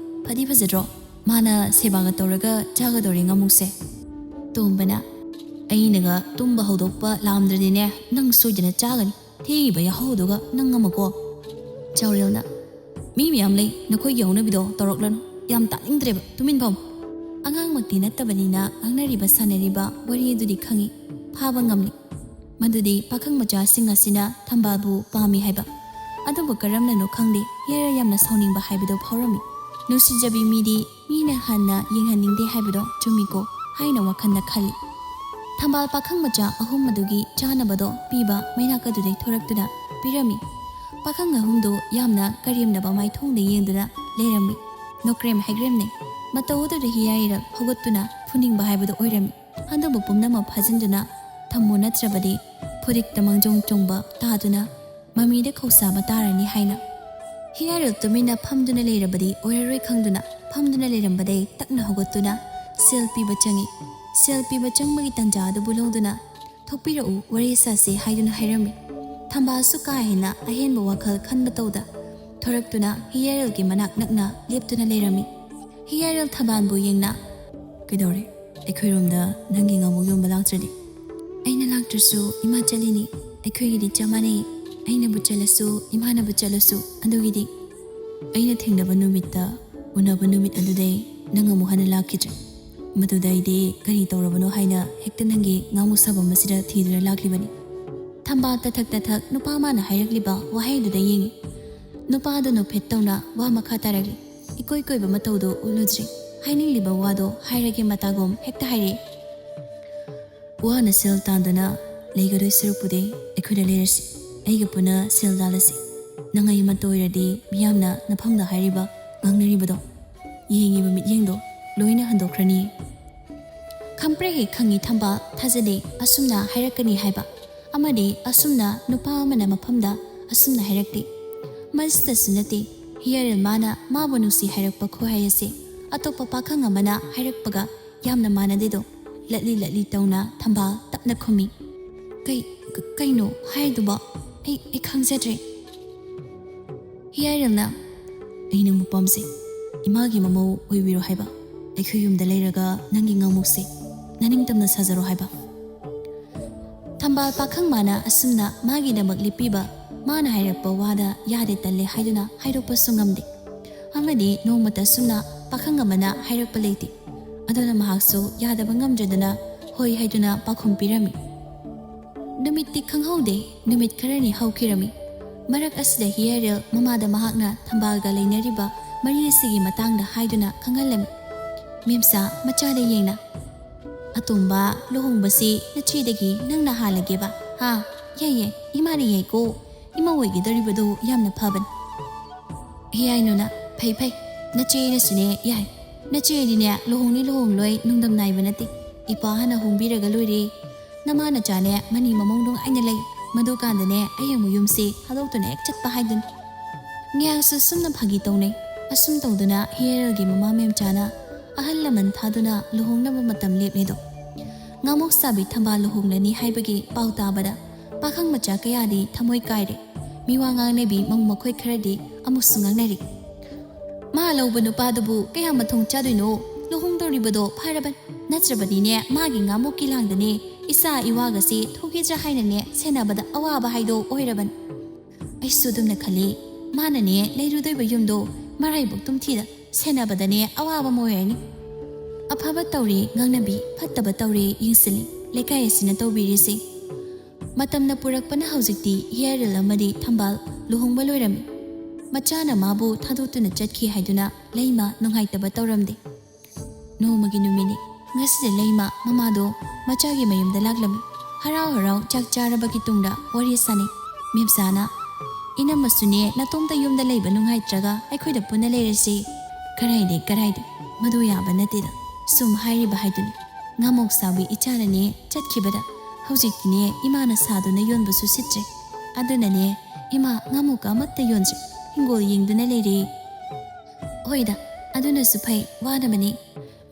ꯐꯗꯤ ꯐꯖꯗ꯭ꯔꯣ? ꯃꯥꯅ ꯁꯦꯕꯥꯒ ꯇꯧꯔꯒ ꯆꯥꯒꯗꯧꯔꯦ ꯉꯥꯃꯨꯛꯁꯦ꯫" ꯇꯣꯝꯕꯅ, "ꯑꯩꯅꯒ ꯇꯨꯝꯕ ꯍꯧꯗꯣꯛꯄ ꯂꯥꯝꯗ꯭ꯔꯗꯤꯅꯦ ꯅꯪ ꯁꯣꯏꯗꯅ ꯆꯥꯒꯅꯤ꯫ ꯊꯦꯡꯉꯤꯕ ꯌꯥꯍꯧꯗꯨꯒ ꯅꯪ ꯑꯃꯀꯣ꯫" ꯆꯥꯎꯔꯦꯜꯅ, "ꯃꯤ ꯃꯌꯥꯝ ꯂꯩ, ꯅꯈꯣꯏꯒꯤ ꯍꯧꯅꯕꯤꯗꯣ ꯇꯧꯔꯛꯂꯅꯨ꯫ ꯌꯥꯝ ꯇꯥꯅꯤꯡꯗ꯭ꯔꯦꯕ, ꯇꯨꯃꯤꯟ ꯐꯝ꯫" ꯑꯉꯥꯡꯃꯛꯇꯤ ꯅꯠꯇꯕꯅꯤꯅ ꯉꯥꯡꯅꯔꯤꯕ ꯁꯥꯟꯅꯔꯤꯕ ꯋꯥꯔꯤ ꯑꯗꯨꯗꯤ ꯈꯪꯏ, ꯐꯥꯕ ꯉꯝꯂꯤ꯫ ꯃꯗꯨꯗꯤ ꯄꯥꯈꯪ ꯃꯆꯥꯁꯤꯡ ꯑꯁꯤꯅ ꯊꯝꯕꯥꯜꯕꯨ ꯄꯥꯝꯃꯤ ꯍꯥꯏꯕ꯫ ꯑꯗꯨꯕꯨ ꯀꯔꯝꯅꯅꯣ ꯈꯪꯗꯦ, ꯍꯤꯌꯥꯔꯦꯜ ꯌꯥꯝꯅ ꯁꯥꯎꯅꯤꯡꯕ ꯍꯥꯏꯕꯗꯨ ꯐꯥꯎꯔꯝꯃꯤ꯫ ꯅꯨꯡꯁꯤꯖꯕꯤ ꯃꯤꯗꯤ ꯃꯤꯅ ꯍꯟꯅ ꯌꯦꯡꯍꯟꯅꯤꯡꯗꯦ ꯍꯥꯏꯕꯗꯣ ꯆꯨꯝꯃꯤꯀꯣ ꯍꯥꯏꯅ ꯋꯥꯈꯜꯗ ꯈꯜꯂꯤ꯫ ꯊꯝꯕꯥꯜ ꯄꯥꯈꯪ ꯃꯆꯥ ꯑꯍꯨꯝ ꯑꯗꯨꯒꯤ ꯆꯥꯅꯕꯗꯣ ꯄꯤꯕ ꯃꯩꯅꯥꯛ ꯑꯗꯨꯗꯩ ꯊꯣꯔꯛꯇꯨꯅ ꯄꯤꯔꯝꯃꯤ꯫ ꯄꯥꯈꯪ ꯑꯍꯨꯝꯗꯨ ꯌꯥꯝꯅ ꯀꯔꯦꯝꯅꯕ ꯃꯥꯏꯊꯣꯡꯗ ꯌꯦꯡꯗꯨꯅ ꯂꯩꯔꯝꯃꯤ꯫ ꯅꯣꯀ꯭ꯔꯦꯝ ꯍꯥꯏꯒ꯭ꯔꯦꯝꯅꯩ꯫ ꯃꯇꯧ ꯑꯗꯨꯗ ꯍꯤꯌꯥꯏꯔꯦꯜ ꯍꯧꯒꯠꯇꯨꯅ ꯐꯨꯅꯤꯡꯕ ꯍꯥꯏꯕꯗꯨ ꯑꯣꯏꯔꯝꯃꯤ꯫ ꯑꯗꯨꯕꯨ ꯄꯨꯝꯅꯃꯛ ꯐꯥꯖꯤꯟꯗꯨꯅ ꯊꯝꯃꯨ, ꯅꯠꯇ꯭ꯔꯕꯗꯤ ꯐꯨꯔꯤꯛꯇ ꯃꯥꯡꯖꯧ ꯆꯣꯡꯕ ꯇꯥꯗꯨꯅ ꯃꯃꯤꯗ ꯈꯧꯁꯥꯕ ꯇꯥꯔꯅꯤ ꯍꯥꯏꯅ꯫ ꯍꯤꯌꯥꯏꯔꯦꯜ ꯇꯨꯃꯤꯟꯅ ꯐꯝꯗꯨꯅ ꯂꯩꯔꯕꯗꯤ ꯑꯣꯏꯔꯔꯣꯏ ꯈꯪꯗꯨꯅ ꯐꯝꯗꯨꯅ ꯂꯩꯔꯝꯕꯗꯩ ꯇꯛꯅ ꯍꯧꯒꯠꯇꯨꯅ ꯁꯦꯜ ꯄꯤꯕ ꯆꯪꯏ꯫ ꯁꯦꯜ ꯄꯤꯕ ꯆꯪꯕꯒꯤ ꯇꯟꯖꯥ ꯑꯗꯨꯕꯨ ꯂꯧꯗꯨꯅ "ꯊꯣꯛꯄꯤꯔꯛꯎ, ꯋꯥꯔꯤ ꯁꯥꯁꯤ" ꯍꯥꯏꯗꯨꯅ ꯍꯥꯏꯔꯝꯃꯤ꯫ ꯊꯝꯕꯥꯜꯁꯨ ꯀꯥ ꯍꯦꯟꯅ ꯑꯍꯦꯟꯕ ꯋꯥꯈꯜ ꯈꯟꯕ ꯇꯧꯗ ꯊꯣꯔꯛꯇꯨꯅ ꯍꯤꯌꯥꯏꯔꯦꯜꯒꯤ ꯃꯅꯥꯛ ꯅꯛꯅ ꯂꯦꯞꯇꯨꯅ ꯂꯩꯔꯝꯃꯤ꯫ ꯍꯤꯌꯥꯏꯔꯦꯜ ꯊꯝꯕꯥꯜꯕꯨ ꯌꯦꯡꯅ "ꯀꯩꯗꯧꯔꯦ? ꯑꯩꯈꯣꯏꯔꯣꯝꯗ ꯅꯪꯒꯤ ꯉꯥꯃꯨ ꯌꯣꯟꯕ ꯂꯥꯛꯇ꯭ꯔꯗꯤ?" "ꯑꯩꯅ ꯂꯥꯛꯇ꯭ꯔꯁꯨ ꯏꯃꯥ ꯆꯠꯂꯤꯅꯤ꯫ ꯑꯩꯈꯣꯏꯒꯤꯗꯤ ꯆꯞ ꯃꯥꯟꯅꯩ꯫ ꯑꯩꯅꯕꯨ ꯆꯠꯂꯁꯨ ꯏꯃꯥꯅꯕꯨ ꯆꯠꯂꯁꯨ꯫ ꯑꯗꯨꯒꯤꯗꯤ ꯑꯩꯅ ꯊꯦꯡꯅꯕ ꯅꯨꯃꯤꯠꯇ, ꯎꯅꯕ ꯅꯨꯃꯤꯠ ꯑꯗꯨꯗꯩ ꯅꯪ ꯑꯃꯨꯛ ꯍꯟꯅ ꯂꯥꯛꯈꯤꯗ꯭ꯔꯦ꯫ ꯃꯗꯨꯗ ꯑꯩꯗꯤ ꯀꯔꯤ ꯇꯧꯔꯕꯅꯣ ꯍꯥꯏꯅ ꯍꯦꯛꯇ ꯅꯪꯒꯤ ꯉꯥꯃꯨ ꯁꯥꯐꯝ ꯑꯁꯤꯗ ꯊꯤꯗꯨꯅ ꯂꯥꯛꯂꯤꯕꯅꯤ"꯫ ꯊꯝꯕꯥꯜ ꯇꯊꯛ ꯇꯊꯛ ꯅꯨꯄꯥ ꯑꯃꯅ ꯍꯥꯏꯔꯛꯂꯤꯕ ꯋꯥꯍꯩꯗꯨꯗ ꯌꯦꯡꯏ꯫ ꯅꯨꯄꯥꯗꯨ ꯅꯣꯛꯐꯦꯠ ꯇꯧꯅ ꯋꯥ ꯃꯈꯥ ꯇꯥꯔꯛꯂꯤ꯫ ꯏꯀꯣꯏ ꯀꯣꯏꯕ ꯃꯇꯧꯗꯣ ꯎꯠꯂꯨꯗ꯭ꯔꯤ꯫ ꯍꯥꯏꯅꯤꯡꯂꯤꯕ ꯋꯥꯗꯣ ꯍꯥꯏꯔꯒꯦ ꯃꯇꯥꯒꯨꯝ ꯍꯦꯛꯇ ꯍꯥꯏꯔꯛꯏ꯫ "ꯋꯥꯅ ꯁꯦꯜ ꯇꯥꯟꯗꯨꯅ ꯂꯩꯒꯗꯣꯏ ꯁꯔꯨꯛꯄꯨꯗꯤ ꯑꯩꯈꯣꯏꯗ ꯂꯩꯔꯁꯤ꯫ ꯑꯩꯒ ꯄꯨꯟꯅ ꯁꯦꯜ ꯇꯥꯜꯂꯁꯤ꯫ ꯅꯪ ꯑꯩ ꯑꯃꯠꯇ ꯑꯣꯏꯔꯗꯤ ꯃꯤꯌꯥꯝꯅ ꯅꯐꯝꯗ ꯍꯥꯏꯔꯤꯕ, ꯉꯥꯡꯅꯔꯤꯕꯗꯣ ꯌꯦꯡꯉꯤꯕ ꯃꯤꯠꯌꯦꯡꯗꯣ ꯂꯣꯏꯅ ꯍꯟꯗꯣꯛꯈ꯭ꯔꯅꯤ"꯫ ꯈꯪꯄ꯭ꯔꯦꯛ ꯍꯦꯛ ꯈꯪꯉꯤ ꯊꯝꯕꯥꯜ ꯊꯥꯖꯗꯦ ꯑꯁꯨꯝꯅ ꯍꯥꯏꯔꯛꯀꯅꯤ ꯍꯥꯏꯕ꯫ ꯑꯃꯗꯤ ꯑꯁꯨꯝꯅ ꯅꯨꯄꯥ ꯑꯃꯅ ꯃꯐꯝꯗ ꯑꯁꯨꯝꯅ ꯍꯥꯏꯔꯛꯇꯦ꯫ ꯃꯁꯤꯗꯁꯨ ꯅꯠꯇꯦ, ꯍꯤꯌꯥꯏꯔꯦꯜ ꯃꯥꯅ ꯃꯥꯕꯨ ꯅꯨꯡꯁꯤ ꯍꯥꯏꯔꯛꯄ ꯈꯨꯍꯥꯏ ꯑꯁꯤ ꯑꯇꯣꯞꯄ ꯄꯥꯈꯪ ꯑꯃꯅ ꯍꯥꯏꯔꯛꯄꯒ ꯌꯥꯝꯅ ꯃꯥꯟꯅꯗꯦꯗꯣ꯫ ꯂꯠꯂꯤ ꯂꯠꯂꯤ ꯇꯧꯅ ꯊꯝꯕꯥꯜ ꯇꯞꯅ ꯈꯨꯝꯃꯤ꯫ "ꯀꯩ, ꯀ-, ꯀꯩꯅꯣ ꯍꯥꯏꯗꯨꯕꯣ? ꯑꯩ, ꯑꯩ ꯈꯪꯖꯗ꯭ꯔꯦ"꯫ ꯍꯤꯌꯥꯏꯔꯦꯜꯅ, "ꯑꯩ ꯅꯪꯕꯨ ꯄꯥꯝꯖꯩ꯫ ꯏꯃꯥꯒꯤ ꯃꯃꯧ ꯑꯣꯏꯕꯤꯔꯣ ꯍꯥꯏꯕ꯫ ꯑꯩꯈꯣꯏ ꯌꯨꯝꯗ ꯂꯩꯔꯒ ꯅꯪꯒꯤ ꯉꯥꯃꯨꯁꯦ ꯅꯅꯤꯡꯇꯝꯅ ꯁꯥꯖꯔꯣ ꯍꯥꯏꯕ"꯫ ꯊꯝꯕꯥꯜ ꯄꯥꯈꯪ ꯃꯥꯅ ꯑꯁꯨꯝꯅ ꯃꯥꯒꯤꯗꯃꯛ ꯂꯦꯞꯄꯤꯕ, ꯃꯥꯅ ꯍꯥꯏꯔꯛꯄ ꯋꯥꯗ ꯌꯥꯗꯦ ꯇꯜꯂꯦ ꯍꯥꯏꯗꯨꯅ ꯍꯥꯏꯗꯣꯛꯄꯁꯨ ꯉꯝꯗꯦ꯫ ꯑꯃꯗꯤ ꯅꯣꯡꯃꯇ ꯑꯁꯨꯝꯅ ꯄꯥꯈꯪ ꯑꯃꯅ ꯍꯥꯏꯔꯛꯄ ꯂꯩꯇꯦ꯫ ꯑꯗꯨꯅ ꯃꯍꯥꯛꯁꯨ ꯌꯥꯗꯕ ꯉꯝꯗ꯭ꯔꯗꯅ ꯍꯣꯏ ꯍꯥꯏꯗꯨꯅ ꯄꯥꯎꯈꯨꯝ ꯄꯤꯔꯝꯃꯤ꯫ ꯅꯨꯃꯤꯠꯇꯤ ꯈꯪꯍꯧꯗꯦ, ꯅꯨꯃꯤꯠ ꯈꯔꯅꯤ ꯍꯧꯈꯤꯔꯝꯃꯤ꯫ ꯃꯔꯛ ꯑꯁꯤꯗ ꯍꯤꯌꯥꯏꯔꯦꯜ ꯃꯃꯥꯗ ꯃꯍꯥꯛꯅ ꯊꯝꯕꯥꯜꯒ ꯂꯩꯅꯔꯤꯕ ꯃꯔꯤ ꯑꯁꯤꯒꯤ ꯃꯇꯥꯡꯗ ꯍꯥꯏꯗꯨꯅ ꯈꯪꯍꯜꯂꯝꯃꯤ꯫ ꯃꯦꯝꯆꯥ ꯃꯆꯥꯗ ꯌꯦꯡꯅ, "ꯑꯇꯣꯝꯕ, ꯂꯨꯍꯣꯡꯕꯁꯤ ꯅꯆꯦꯗꯒꯤ ꯅꯪꯅ ꯍꯥꯜꯂꯒꯦꯕ? ꯍꯥ? ꯌꯥꯏ ꯌꯥꯏ, ꯏꯃꯥꯅ ꯌꯥꯏꯀꯣ꯫ ꯏꯃꯥ ꯑꯣꯏꯒꯗꯧꯔꯤꯕꯗꯣ ꯌꯥꯝꯅ ꯐꯕꯅꯤ꯫" ꯍꯤꯌꯥꯏꯅꯨꯅ, "ꯐꯩ ꯐꯩ, ꯅꯆꯦꯅꯁꯨꯅꯦ ꯌꯥꯏ꯫ ꯅꯆꯦꯗꯤꯅꯦ ꯂꯨꯍꯣꯡꯅꯤ ꯂꯨꯍꯣꯡꯂꯣꯏ ꯅꯨꯡꯗꯝ ꯅꯥꯏꯕ ꯅꯠꯇꯦ꯫ ꯏꯄꯥ ꯍꯥꯟꯅ ꯍꯣꯡꯕꯤꯔꯒ ꯂꯣꯏꯔꯦ꯫ ꯅꯃꯥ ꯅꯆꯥꯅꯦ ꯃꯅꯤ ꯃꯃꯧ ꯅꯨꯡꯉꯥꯏꯅ ꯂꯩ꯫ ꯃꯗꯨꯀꯥꯟꯗꯅꯦ ꯑꯌꯦꯡꯕ ꯌꯨꯝꯁꯦ ꯊꯥꯗꯣꯛꯇꯨꯅ ꯍꯦꯛ ꯆꯠꯄ ꯍꯥꯏꯗꯨꯅꯤ꯫" ꯉꯥꯏꯍꯥꯛꯁꯨ ꯁꯨꯝꯅ ꯐꯥꯒꯤ ꯇꯧꯅꯩ꯫ ꯑꯁꯨꯝ ꯇꯧꯗꯨꯅ ꯍꯤꯌꯥꯔꯦꯜꯒꯤ ꯃꯃꯥ ꯃꯦꯝꯆꯥꯅ ꯑꯍꯜ ꯂꯃꯟ ꯊꯥꯗꯨꯅ ꯂꯨꯍꯣꯡꯅꯕ ꯃꯇꯝ ꯂꯦꯞꯂꯦꯗꯣ꯫ ꯉꯥꯃꯣꯛ ꯁꯥꯕꯤ ꯊꯝꯕꯥꯜ ꯂꯨꯍꯣꯡꯂꯅꯤ ꯍꯥꯏꯕꯒꯤ ꯄꯥꯎ ꯇꯥꯕꯗ ꯄꯥꯈꯪ ꯃꯆꯥ ꯀꯌꯥꯗꯤ ꯊꯃꯣꯏ ꯀꯥꯏꯔꯦ꯫ ꯃꯤꯋꯥ ꯉꯥꯡꯅꯕꯤ ꯃꯧ ꯃꯈꯣꯏ ꯈꯔꯗꯤ ꯑꯃꯨꯛꯁꯨ ꯉꯥꯡꯅꯔꯤ꯫ "ꯃꯥ ꯂꯧꯕ ꯅꯨꯄꯥꯗꯨꯕꯨ ꯀꯌꯥ ꯃꯊꯣꯡ ꯆꯥꯗꯣꯏꯅꯣ? ꯂꯨꯍꯣꯡꯗꯧꯔꯤꯕꯗꯣ ꯐꯔꯕꯅꯤ꯫ ꯅꯠꯇ꯭ꯔꯕꯗꯤꯅꯦ ꯃꯥꯒꯤ ꯉꯥꯃꯨꯛꯀꯤ ꯂꯥꯡꯗꯅꯦ ꯏꯆꯥ ꯏꯋꯥꯒꯁꯦ ꯊꯣꯛꯈꯤꯗ꯭ꯔꯥ ꯍꯥꯏꯅꯅꯦ ꯁꯦꯟꯅꯕꯗ ꯑꯋꯥꯕ ꯍꯥꯏꯗꯣ ꯑꯣꯏꯔꯕꯅꯤ꯫" ꯑꯩꯁꯨ ꯑꯗꯨꯝꯅ ꯈꯜꯂꯤ꯫ ꯃꯥꯅꯅꯦ ꯂꯩꯔꯨꯗꯣꯏꯕ ꯌꯨꯝꯗꯣ ꯃꯔꯥꯏꯕꯛ ꯇꯨꯝꯊꯤꯗ ꯁꯦꯟꯅꯕꯗꯅꯦ ꯑꯋꯥꯕ ꯑꯃ ꯑꯣꯏꯔꯅꯤ꯫ ꯑꯐꯕ ꯇꯧꯔꯦ ꯉꯥꯡꯅꯕꯤ, ꯐꯠꯇꯕ ꯇꯧꯔꯦ ꯌꯦꯡꯁꯤꯜꯂꯤ ꯂꯩꯀꯥꯏ ꯑꯁꯤꯅ ꯇꯧꯕꯤꯔꯤꯁꯦ꯫ ꯃꯇꯝꯅ ꯄꯨꯔꯛꯄꯅ ꯍꯧꯖꯤꯛꯇꯤ ꯍꯤꯌꯥꯔꯦꯜ ꯑꯃꯗꯤ ꯊꯝꯕꯥꯜ ꯂꯨꯍꯣꯡꯕ ꯂꯣꯏꯔꯝꯃꯤ꯫ ꯃꯆꯥꯅ ꯃꯥꯕꯨ ꯊꯥꯗꯣꯛꯇꯨꯅ ꯆꯠꯈꯤ ꯍꯥꯏꯗꯨꯅ ꯂꯩꯃ ꯅꯨꯡꯉꯥꯏꯇꯕ ꯇꯧꯔꯝꯗꯦ꯫ ꯅꯣꯡꯃꯒꯤ ꯅꯨꯃꯤꯠꯅꯤ꯫ ꯉꯁꯤꯗꯤ ꯂꯩꯃ ꯃꯃꯥꯗꯣ ꯃꯆꯥꯒꯤ ꯃꯌꯨꯝꯗ ꯂꯥꯛꯂꯝꯃꯤ꯫ ꯍꯔꯥꯎ ꯍꯔꯥꯎ ꯆꯥꯛ ꯆꯥꯔꯕꯒꯤ ꯇꯨꯡꯗ ꯋꯥꯔꯤ ꯁꯥꯅꯩ꯫ ꯃꯦꯝꯆꯥꯅ, "ꯏꯅꯝꯃꯁꯨꯅꯦ ꯅꯇꯣꯝꯇ ꯌꯨꯝꯗ ꯂꯩꯕ ꯅꯨꯡꯉꯥꯏꯇ꯭ꯔꯒ ꯑꯩꯈꯣꯏꯗ ꯄꯨꯟꯅ ꯂꯩꯔꯁꯤ꯫" "ꯀꯔꯥꯏꯗꯩ ꯀꯔꯥꯏꯗꯩ, ꯃꯗꯨ ꯌꯥꯕ ꯅꯠꯇꯦꯗ꯫ ꯁꯨꯝ ꯍꯥꯏꯔꯤꯕ ꯍꯥꯏꯗꯨꯅꯤ꯫ ꯉꯥꯃꯣꯛ ꯁꯥꯕꯤ ꯏꯆꯥꯅꯅꯦ ꯆꯠꯈꯤꯕꯗ ꯍꯧꯖꯤꯛꯇꯤꯅꯦ ꯏꯃꯥꯅ ꯁꯥꯗꯨꯅ ꯌꯣꯟꯕꯁꯨ ꯁꯤꯠꯇ꯭ꯔꯦ꯫ ꯑꯗꯨꯅꯅꯦ ꯏꯃꯥ ꯉꯥꯃꯣꯛꯀ ꯑꯃꯠꯇ ꯌꯣꯟꯗ꯭ꯔꯦ꯫ ꯍꯤꯡꯒꯣꯜ ꯌꯦꯡꯗꯨꯅ ꯂꯩꯔꯦ꯫" "ꯍꯣꯏꯗ, ꯑꯗꯨꯅꯁꯨ ꯐꯩ, ꯋꯥꯅꯕꯅꯤ꯫"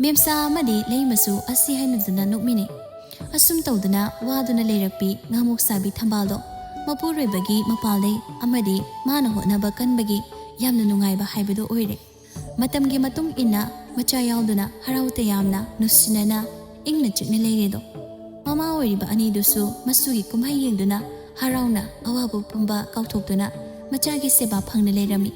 ꯃꯦꯝꯆꯥ ꯑꯃꯗꯤ ꯂꯩꯃꯁꯨ ꯑꯁꯤ ꯍꯥꯏꯅꯗꯨꯅ ꯅꯣꯛꯃꯤꯟꯅꯩ꯫ ꯑꯁꯨꯝ ꯇꯧꯗꯨꯅ ꯋꯥꯗꯨꯅ ꯂꯩꯔꯛꯄꯤ ꯉꯥꯃꯣꯛ ꯁꯥꯕꯤ ꯊꯝꯕꯥꯜꯗꯣ ꯃꯄꯨꯔꯣꯏꯕꯒꯤ ꯃꯄꯥꯜꯗꯩ ꯑꯃꯗꯤ ꯃꯥꯅ ꯍꯣꯠꯅꯕ ꯀꯟꯕꯒꯤ ꯌꯥꯝꯅ ꯅꯨꯡꯉꯥꯏꯕ ꯍꯥꯏꯕꯗꯨ ꯑꯣꯏꯔꯦ꯫ ꯃꯇꯝꯒꯤ ꯃꯇꯨꯡ ꯏꯟꯅ ꯃꯆꯥ ꯌꯥꯎꯗꯨꯅ ꯍꯔꯥꯎ ꯇꯌꯥꯝꯅ ꯅꯨꯡꯁꯤꯅꯅ ꯏꯪꯅ ꯆꯤꯛꯅ ꯂꯩꯔꯦꯗꯣ꯫ ꯃꯃꯥ ꯑꯣꯏꯔꯤꯕ ꯑꯅꯤꯗꯨꯁꯨ ꯃꯁꯨꯒꯤ ꯀꯨꯝꯍꯩ ꯌꯦꯡꯗꯨꯅ ꯍꯔꯥꯎꯅ ꯑꯋꯥꯕ ꯄꯨꯝꯕ ꯀꯥꯎꯊꯣꯛꯇꯨꯅ ꯃꯆꯥꯒꯤ ꯁꯦꯕꯥ ꯐꯪꯅ ꯂꯩꯔꯝꯃꯤ꯫